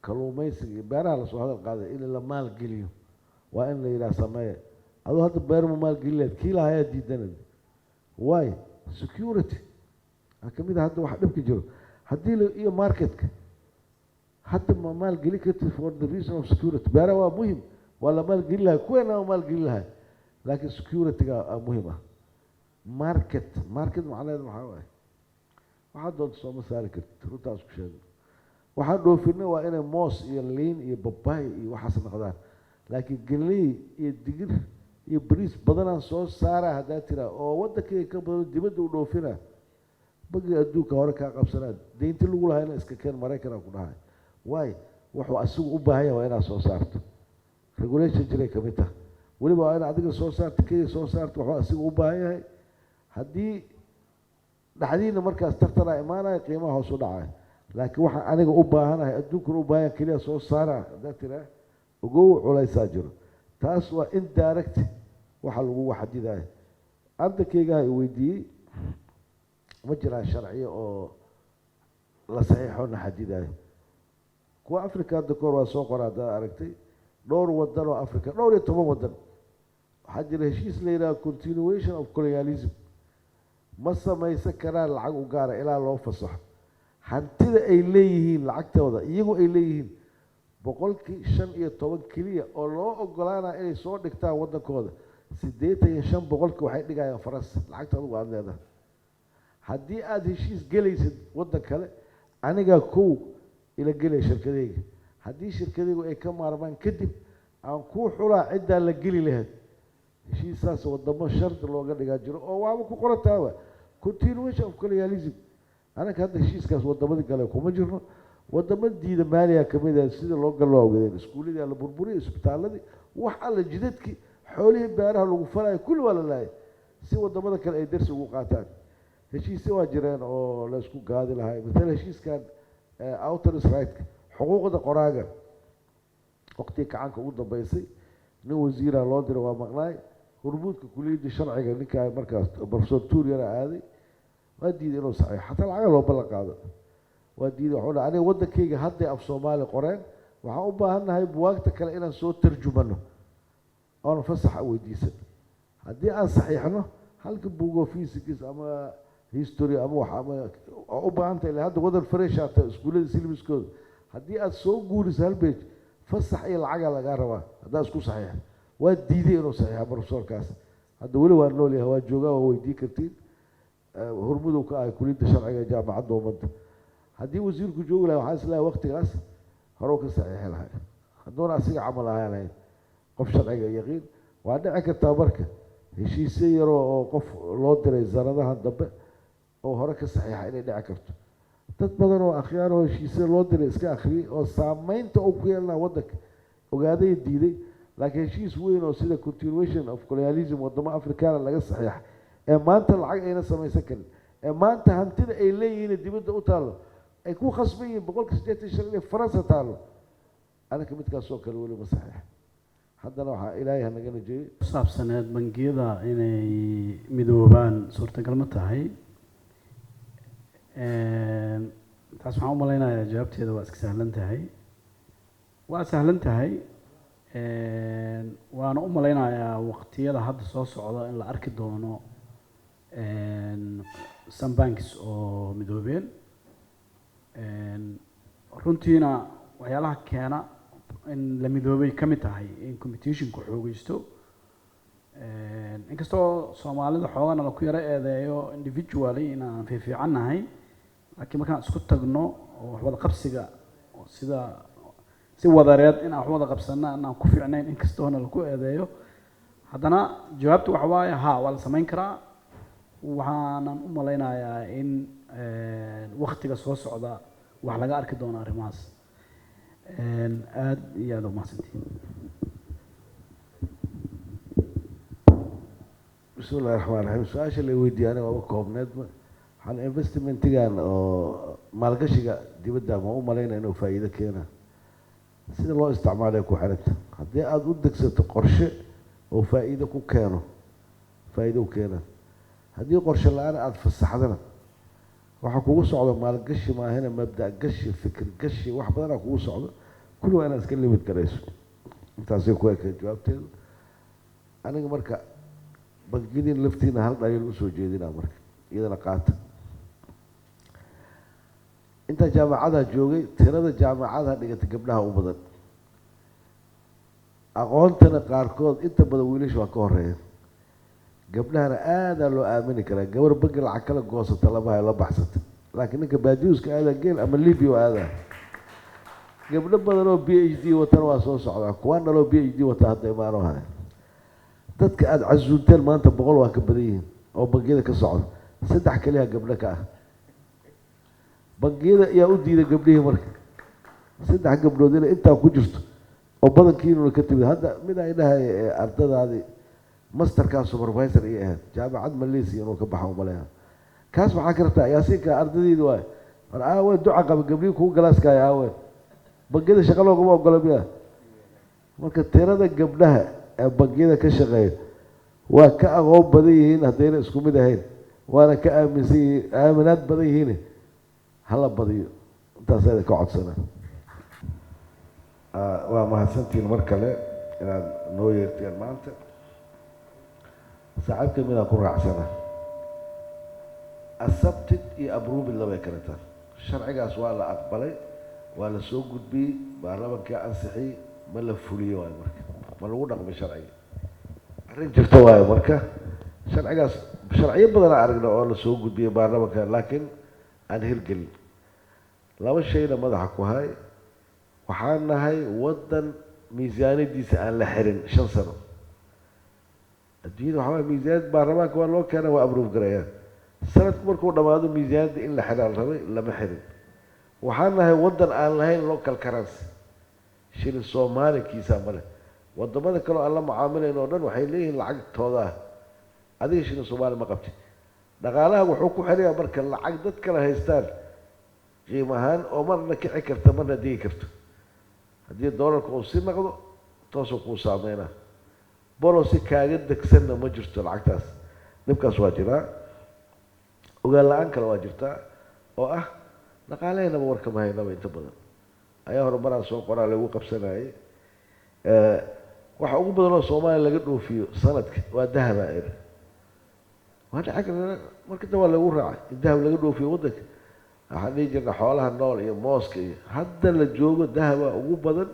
[SPEAKER 14] kalluumaysiga iyo beeraha lasoo hadal qaaday in la maalgeliyo, waa in la yidhaha sameeye. Aduu hadda beer ma maalgelin lahayd? Kii lahayaa diidanad. Why? Security waxaa kamid ah hadda wax dhibka jiro haddii la iyo marketka hadda ma maalgelin kartid for the reason of security. Beeraha waa muhim, waa la maalgelin lahay, kuweena waa maalgelin lahay, laakiin security-ga aa muhim ah. Market macnaheedu maxaa waaye? Waxaad doonta sooma saari kartid. Runtaas ku sheego, waxaan dhoofinay waa inay moos iyo liin iyo babaay iyo waxaas noqdaan. Laakiin galley iyo digir iyo bariis badanaan soo saaraa haddaa tiraa oo waddankayga ka badan dibadda u dhoofina, bangiga adduunka hore kaa qabsanaa, deynti lagu lahayna iska keen Maraykanaa ku dhahay. Waay, wuxuu asigu u baahan yahay waa inaad soo saarto. Regulation jiray ka mid taha. Weliba waa in adiga soo saarto, kenya soo saarto wuxuu asigu u baahan yahay. Haddii dhexdiina markaas tartanaa imaanaya, qiimaha hoos u dhacaya. Laakiin waxaan aniga u baahanahay, adduunkuna u baahan yahay keliya soo saara haddaa tiraa, ogow culaysaa jiro. Taas waa indirect waxa lagugu xadidaya. Ardakeygaha i weydiiyey, ma jiraan sharciyo oo la saxiixo na xadidayo? Kuwa Africa hadda kahor waa soo qora. Haddaad aragtay dhowr wadan oo Africa, dhowr iyo toban wadan, waxaa jira heshiis la yidhaha continuation of colonialism. Ma samaysan karaan lacag u gaara ilaa loo fasaxo. Hantida ay leeyihiin, lacagtooda iyagu ay leeyihiin, 15% keliya oo loo ogolaanaya inay soo dhigtaan waddankooda. 85% waxay dhigayaan Faransa. Lacagta adigu aada leedahay, haddii aada heshiis gelaysid waddan kale, anigaa kow ila gelaya shirkadayga. Haddii shirkadaygu ay ka maarmaan, kadib aan kuu xulaa ciddaa la geli lahayd heshiisaas. Wadamo shardi looga dhigaa jiro oo waaba ku qoran taaba continuation of colonialism. Anaga hadda heshiiskaas wadamadii kale kuma jirno. Wadamo diida Maaliya kamid ah, sida loo galo ogadeen, iskuuladii la burburiyay, isbitaaladii, wax alla, jidadkii, xoolihii beeraha lagu falayo kulli waa la laayay, si wadamada kale ay darsi ugu qaataan. Heshiisya waa jireen oo la isku gaadi lahay. Matala heshiiskan authors right, xuquuqda qoraaga, waqtigii kacanka ugu dambeysay nin wasiira loo diray, waa maqnaay, hormuudka kuliyadda sharciga ninkaa markaas Professor Tuuryana aaday, waa diiday inuu saxiixo. Xataa lacaga loo ballan qaado waa diiday. Waxuu dhahay, aniga waddankayga hadday af Soomaali qoreen, waxaan u baahannahay buwaagta kale inaan soo tarjumano oon fasaxa weydiisan. Haddii aan saxiixno halka buugo physics ama history ama wax ama oo u baahan tahay, ilaa hadda wadan fresh aata iskuullada syllabuskooda, haddii aad soo guuriso hal page, fasax iyo lacagaa lagaa rabaa haddaad isku saxiixo. Waa diiday inuu saxiixa. Professorkaas hadda weli waa nool yahay, waa joogaa, waa weydii kartiin. Hormudow ka ahay kuliyadda sharciga ee Jaamacadda Ummadda. Haddii wasiirku joogi lahay, waxaan islahay waqtigaas hore ka saxiixi lahay, hadduuna asiga camal ahaan lahayn qof sharciga yaqiin. Waa dhici kartaa marka heshiisyo yaroo oo qof loo diray sanadahan dambe oo hore ka saxiixa inay dhici karto. Dad badan oo akhyaar oo heshiisyo loo diray iska akhriyey oo saameynta uu ku yeelanaa waddanka ogaaday diiday. Laakiin heshiis weyn oo sida continuation of colonialism wadamo Afrikaana laga saxiixa, ee maanta lacag ayna samaysan karin, ee maanta hantida ay leeyihiin dibadda u taallo, ay ku khasban yihiin 85% inay Faransa taallo, anaka midkaasoo kale weli ma saxiixa. Haddana waxaa Ilaahay hanaga najeeyey.
[SPEAKER 13] Ku saabsaneed bangiyada inay midoobaan suurtagal ma tahay? Taas waxaan u malaynayaa jawaabteeda waa iska sahlan tahay, waa sahlan tahay. Waana u malaynayaa waqtiyada hadda soo socda in la arki doono some banks oo midoobeen. Runtiina waxyaalaha keena in la midoobay ka mid tahay in competitionku xoogeysto. Inkastoo Soomaalida xoogana la ku yaro eedeeyo individually inaan fiifiicannahay, laakiin markaan isku tagno oo wax wada qabsiga oo sida si wadareed inaan wax wada qabsano inaan ku fiicnayn, inkastoona laku eedeeyo, haddana jawaabtu waxa waaye ha, waa la samayn karaa. Waxaanan u malaynayaa in waktiga soo socda wax laga arki doono arrimahaas. Aad iyo aad umahadsantihiin.
[SPEAKER 14] Bismi illahi raxmaan raxiim. Su-aasha la weydiiyey aniga waaba koobneedba. Waxaan investmentigan oo maalgashiga dibadda ma u malaynaya inuu faa'iido keena. Sida loo isticmaalay ku xiranta. Haddii aada u degsato qorshe oo faa'iido ku keeno, faa'iido u keena. Haddii qorshe la-aan aada fasaxdana, waxaa kugu socdo maalgashi maahina mabda gashi, fikir gashi, wax badanaa kugu socdo. Kulli waa inaad iska limit garayso. Intaasay ku ekay jawaabteedu. Aniga marka bangiyadiin laftiina hal dhaliil usoo jeedinaa, marka iyadana qaata. Intaa jaamacadaha joogay, tirada jaamacadaha dhigata gabdhaha u badan, aqoontana qaarkood inta badan wiilasha waa ka horeeya. Gabdhahana aadaa loo aamini karaa. Gabar bangi lacag kala goosata lama hayo, la baxsata, laakiin ninka baadiuska aadaa geel ama Libya oo aadaa. Gabdho badan oo PhD watana waa soo socdaa, kuwaan dhaloo PhD wata hadda imaanoo haya. Dadka aada casuunteen maanta 100 waa ka badan yihiin oo bangiyada ka socda, saddex kaliya gabdho ka ah. Bangiyada ayaa u diiday gabdhihii. Marka saddex gabdhood inay intaa ku jirto oo badankiinuna ka timid. Hadda mid ay dhahay ardadaadii masterkaa supervisor iyo ahayd jaamacad Malaysia inuu ka baxa umaleeya. Kaas maxaa ka rabtaa? Yaasiinka ardadeyda waay. War aawe duca qaba gabdhihii kugu galaaskaayo? Aawe bangiyada shaqa loogama ogola miya? Marka tirada gabdhaha ee bangiyada ka shaqeeya waa ka aqoon badan yihiin haddayna isku mid ahayn, waana ka aaminsan yihiin, aaminaad badan yihiin. Hala badiyo, intaas ayda ka codsanaa.
[SPEAKER 15] Waa mahadsantihiin mar kale inaad noo yeerteen maanta.
[SPEAKER 14] Saaxiibka midaan ku raacsana, accepted iyo approved labay kala tahay. Sharcigaas waa la aqbalay, waa la soo gudbiyey, baarlamaankaa ansixiyey, ma la fuliyo waayo? Marka ma lagu dhaqmay sharciga? Arrin jirta waayo. Marka sharcigaas, sharciyo badanaa aragna oo la soo gudbiyey baarlamaanka laakiin aan hirgelin. Laba shayna madaxa ku hay: waxaan nahay waddan miisaaniyadiisa aan la xirin 5 sano. Adduunyada waxaa waaya miisaaniyad baarlamaanka waa loo keena, waa approve garayaan. Sanadku markuu dhammaado miisaaniyadda in la xiraa la rabay, lama xirin. Waxaan nahay waddan aan lahayn local currency, shilin soomaalikiisa male. Wadamada kaleo aan la mucaamilayn oo dhan waxay leeyihiin lacagtooda ah. Adiga shilin soomaali ma qabtid. Dhaqaalaha wuxuu ku xirayaa marka lacag dad kale haystaan qiim ahaan oo marna kici karta, marna digi karto. Haddii doolarka uu si naqdo, toosuu kuu saameynaa. Policy kaaga degsanna ma jirto lacagtaas. Dhibkaas waa jiraa. Ogaan la-aan kale waa jirtaa oo ah dhaqaalaheynaba warkama haynaba inta badan. Ayaa hore maraan soo qoraa lagu qabsanayay, waxa ugu badan oo Soomaaliya laga dhoofiyo sanadka waa dahaba. Iri waa dhici karta marka da waa lagu raacay in dahab laga dhoofiyo waddanka. Waxaan dhihi jirnay xoolaha nool iyo mooska, iyo hadda la joogo dahaba ugu badan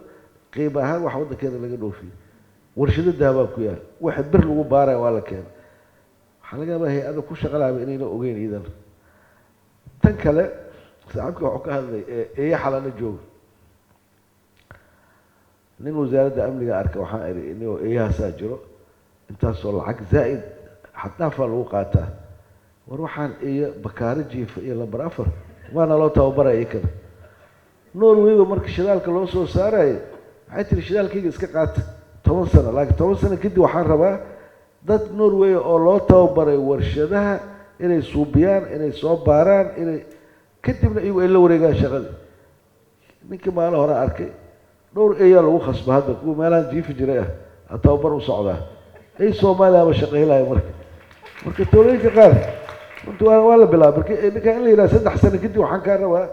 [SPEAKER 14] qiimo ahaan waxa waddankeena laga dhoofiyo. Warshado dahabaa ku yaal, waxa bir lagu baaraya waa la keenay. Waxaa laga yaabaa hay-ada ku shaqalaaba inayna ogeyn iidana. Tan kale, saaxiibka wuxuu ka hadlay eeya xalana jooga. Nin wasaaradda amniga arka waxaan idhi, inigoo eeyahaasaa jiro, intaasoo lacag zaa'id xad-dhaafaa lagu qaataa. War waxaan eeya bakaaro jiifa iyo lambar 4 waana loo tababaraya ikana. Norwayba marka shidaalka loo soo saarayay waxay tiri, shidaalkayga iska qaata 10 sano, laakiin 10 sano kadib waxaan rabaa dad Norway oo loo tababaray warshadaha inay suubiyaan, inay soo baaraan, inay kadibna iyagu ay la wareegaan shaqadii. Ninkii maalin hore arkay dhowr eeyaa lagu khasba hadda, kuwa meelahan jiifi jiray ah tababar u socdaa. Ey Soomaaliya ama shaqaylaya. Marka talooyinka qaar runti waa la bilaabay. Marka ninka in la yidhaha 3 sano kadib waxaan kaa rabaa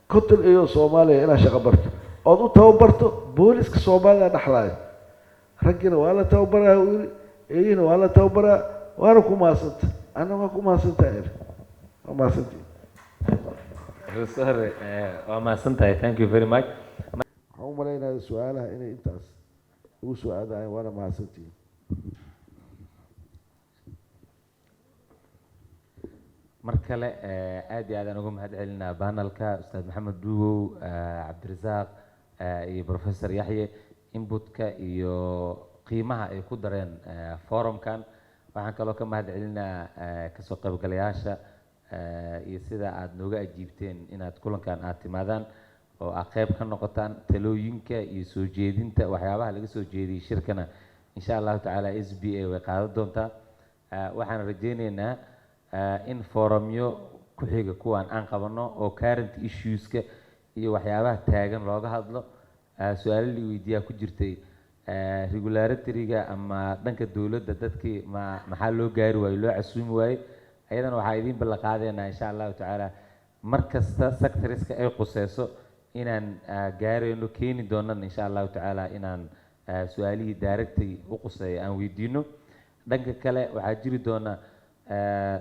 [SPEAKER 14] 50 eeyoo Soomaaliya inaad shaqo barto ood u tababarto, booliska Soomaaliya dhexlaaya. Raggina waa la tababaraa uu yidhi, eeyihina waa la tababaraa. Waana ku mahadsanta, anna waa ku mahadsantahay, waa mahadsantihi.
[SPEAKER 11] Professor, waa mahadsantahay, thank you very much.
[SPEAKER 14] Waxaan u malaynayaa su-aalaha inay intaas ugu soo aadaayeen, waana mahadsantihiin.
[SPEAKER 11] Mar kale aad iyo aad aan uga mahad celinaa panelka, Ustaad Maxamed Duugow, Cabdirasaaq iyo Professor Yaxye, inputka iyo qiimaha ay ku dareen forumkan. Waxaan kaloo ka mahad celinaa kasoo qaybgalayaasha iyo sida aad nooga ajiibteen inaad kulankan aad timaadaan oo aad qayb ka noqotaan. Talooyinka iyo soo jeedinta waxyaabaha laga soo jeediyey shirkana, insha Allahu tacaala, SBA way qaadan doontaa. Waxaan rajaynaynaa in forumyo ku xiga kuwan aan qabano oo current issueska iyo waxyaabaha taagan looga hadlo. Su-aalo la weydiiyaa ku jirtay regulatoryga ama dhanka dowladda, dadkii ma maxaa loo gaari waayo, loo casuumi waaye. Ayadana waxaa idiin ballan qaadeynaa, insha Allahu tacaala, mar kasta sectorska ay quseyso inaan gaarayno, keeni doonan insha Allahu tacaala inaan su-aalihii directly u quseeya aan weydiino. Dhanka kale waxaa jiri doona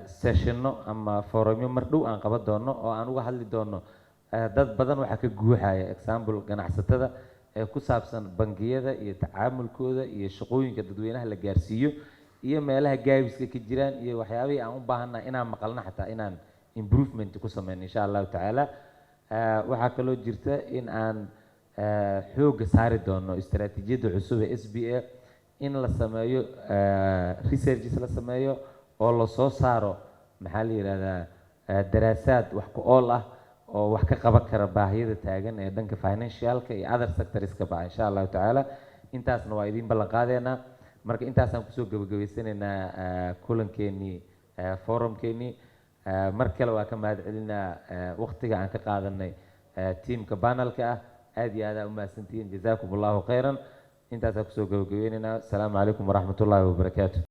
[SPEAKER 11] sessiono ama forumyo mar dhow aan qaban doono oo aan uga hadli doono dad badan waxaa ka guuxaya, example ganacsatada, ee ku saabsan bangiyada iyo tacaamulkooda iyo shaqooyinka dadweynaha la gaarsiiyo iyo meelaha gaabiska ka jiraan iyo waxyaabihii aan u baahannahay inaan maqalno, xataa inaan improvement ku sameyno, insha Allahu tacaala. Waxaa kaloo jirta in aan xoogga saari doono istaraatiijiyadda cusub ee SBA, in la sameeyo researches la sameeyo oo lasoo saaro, maxaa la yidhahdaa, daraasaad wax ku ool ah oo wax ka qaban kara baahiyada taagan ee dhanka financialka iyo other sectorska ba, insha Allahu tacaala. Intaasna waa idiin ballan qaadeynaa. Marka intaasaan kusoo gabagabaysanaynaa kulankeenii, forumkeenii. Mar kale waa ka mahad celinaa waqtiga aan ka qaadanay tiimka panelka ah. Aad iyo aad aa u mahadsantihiin. Jazaakum Allahu khayran. Intaasaan kusoo gabagabeynaynaa. Asalaamu calaykum waraxmat ullaahi wabarakaatu.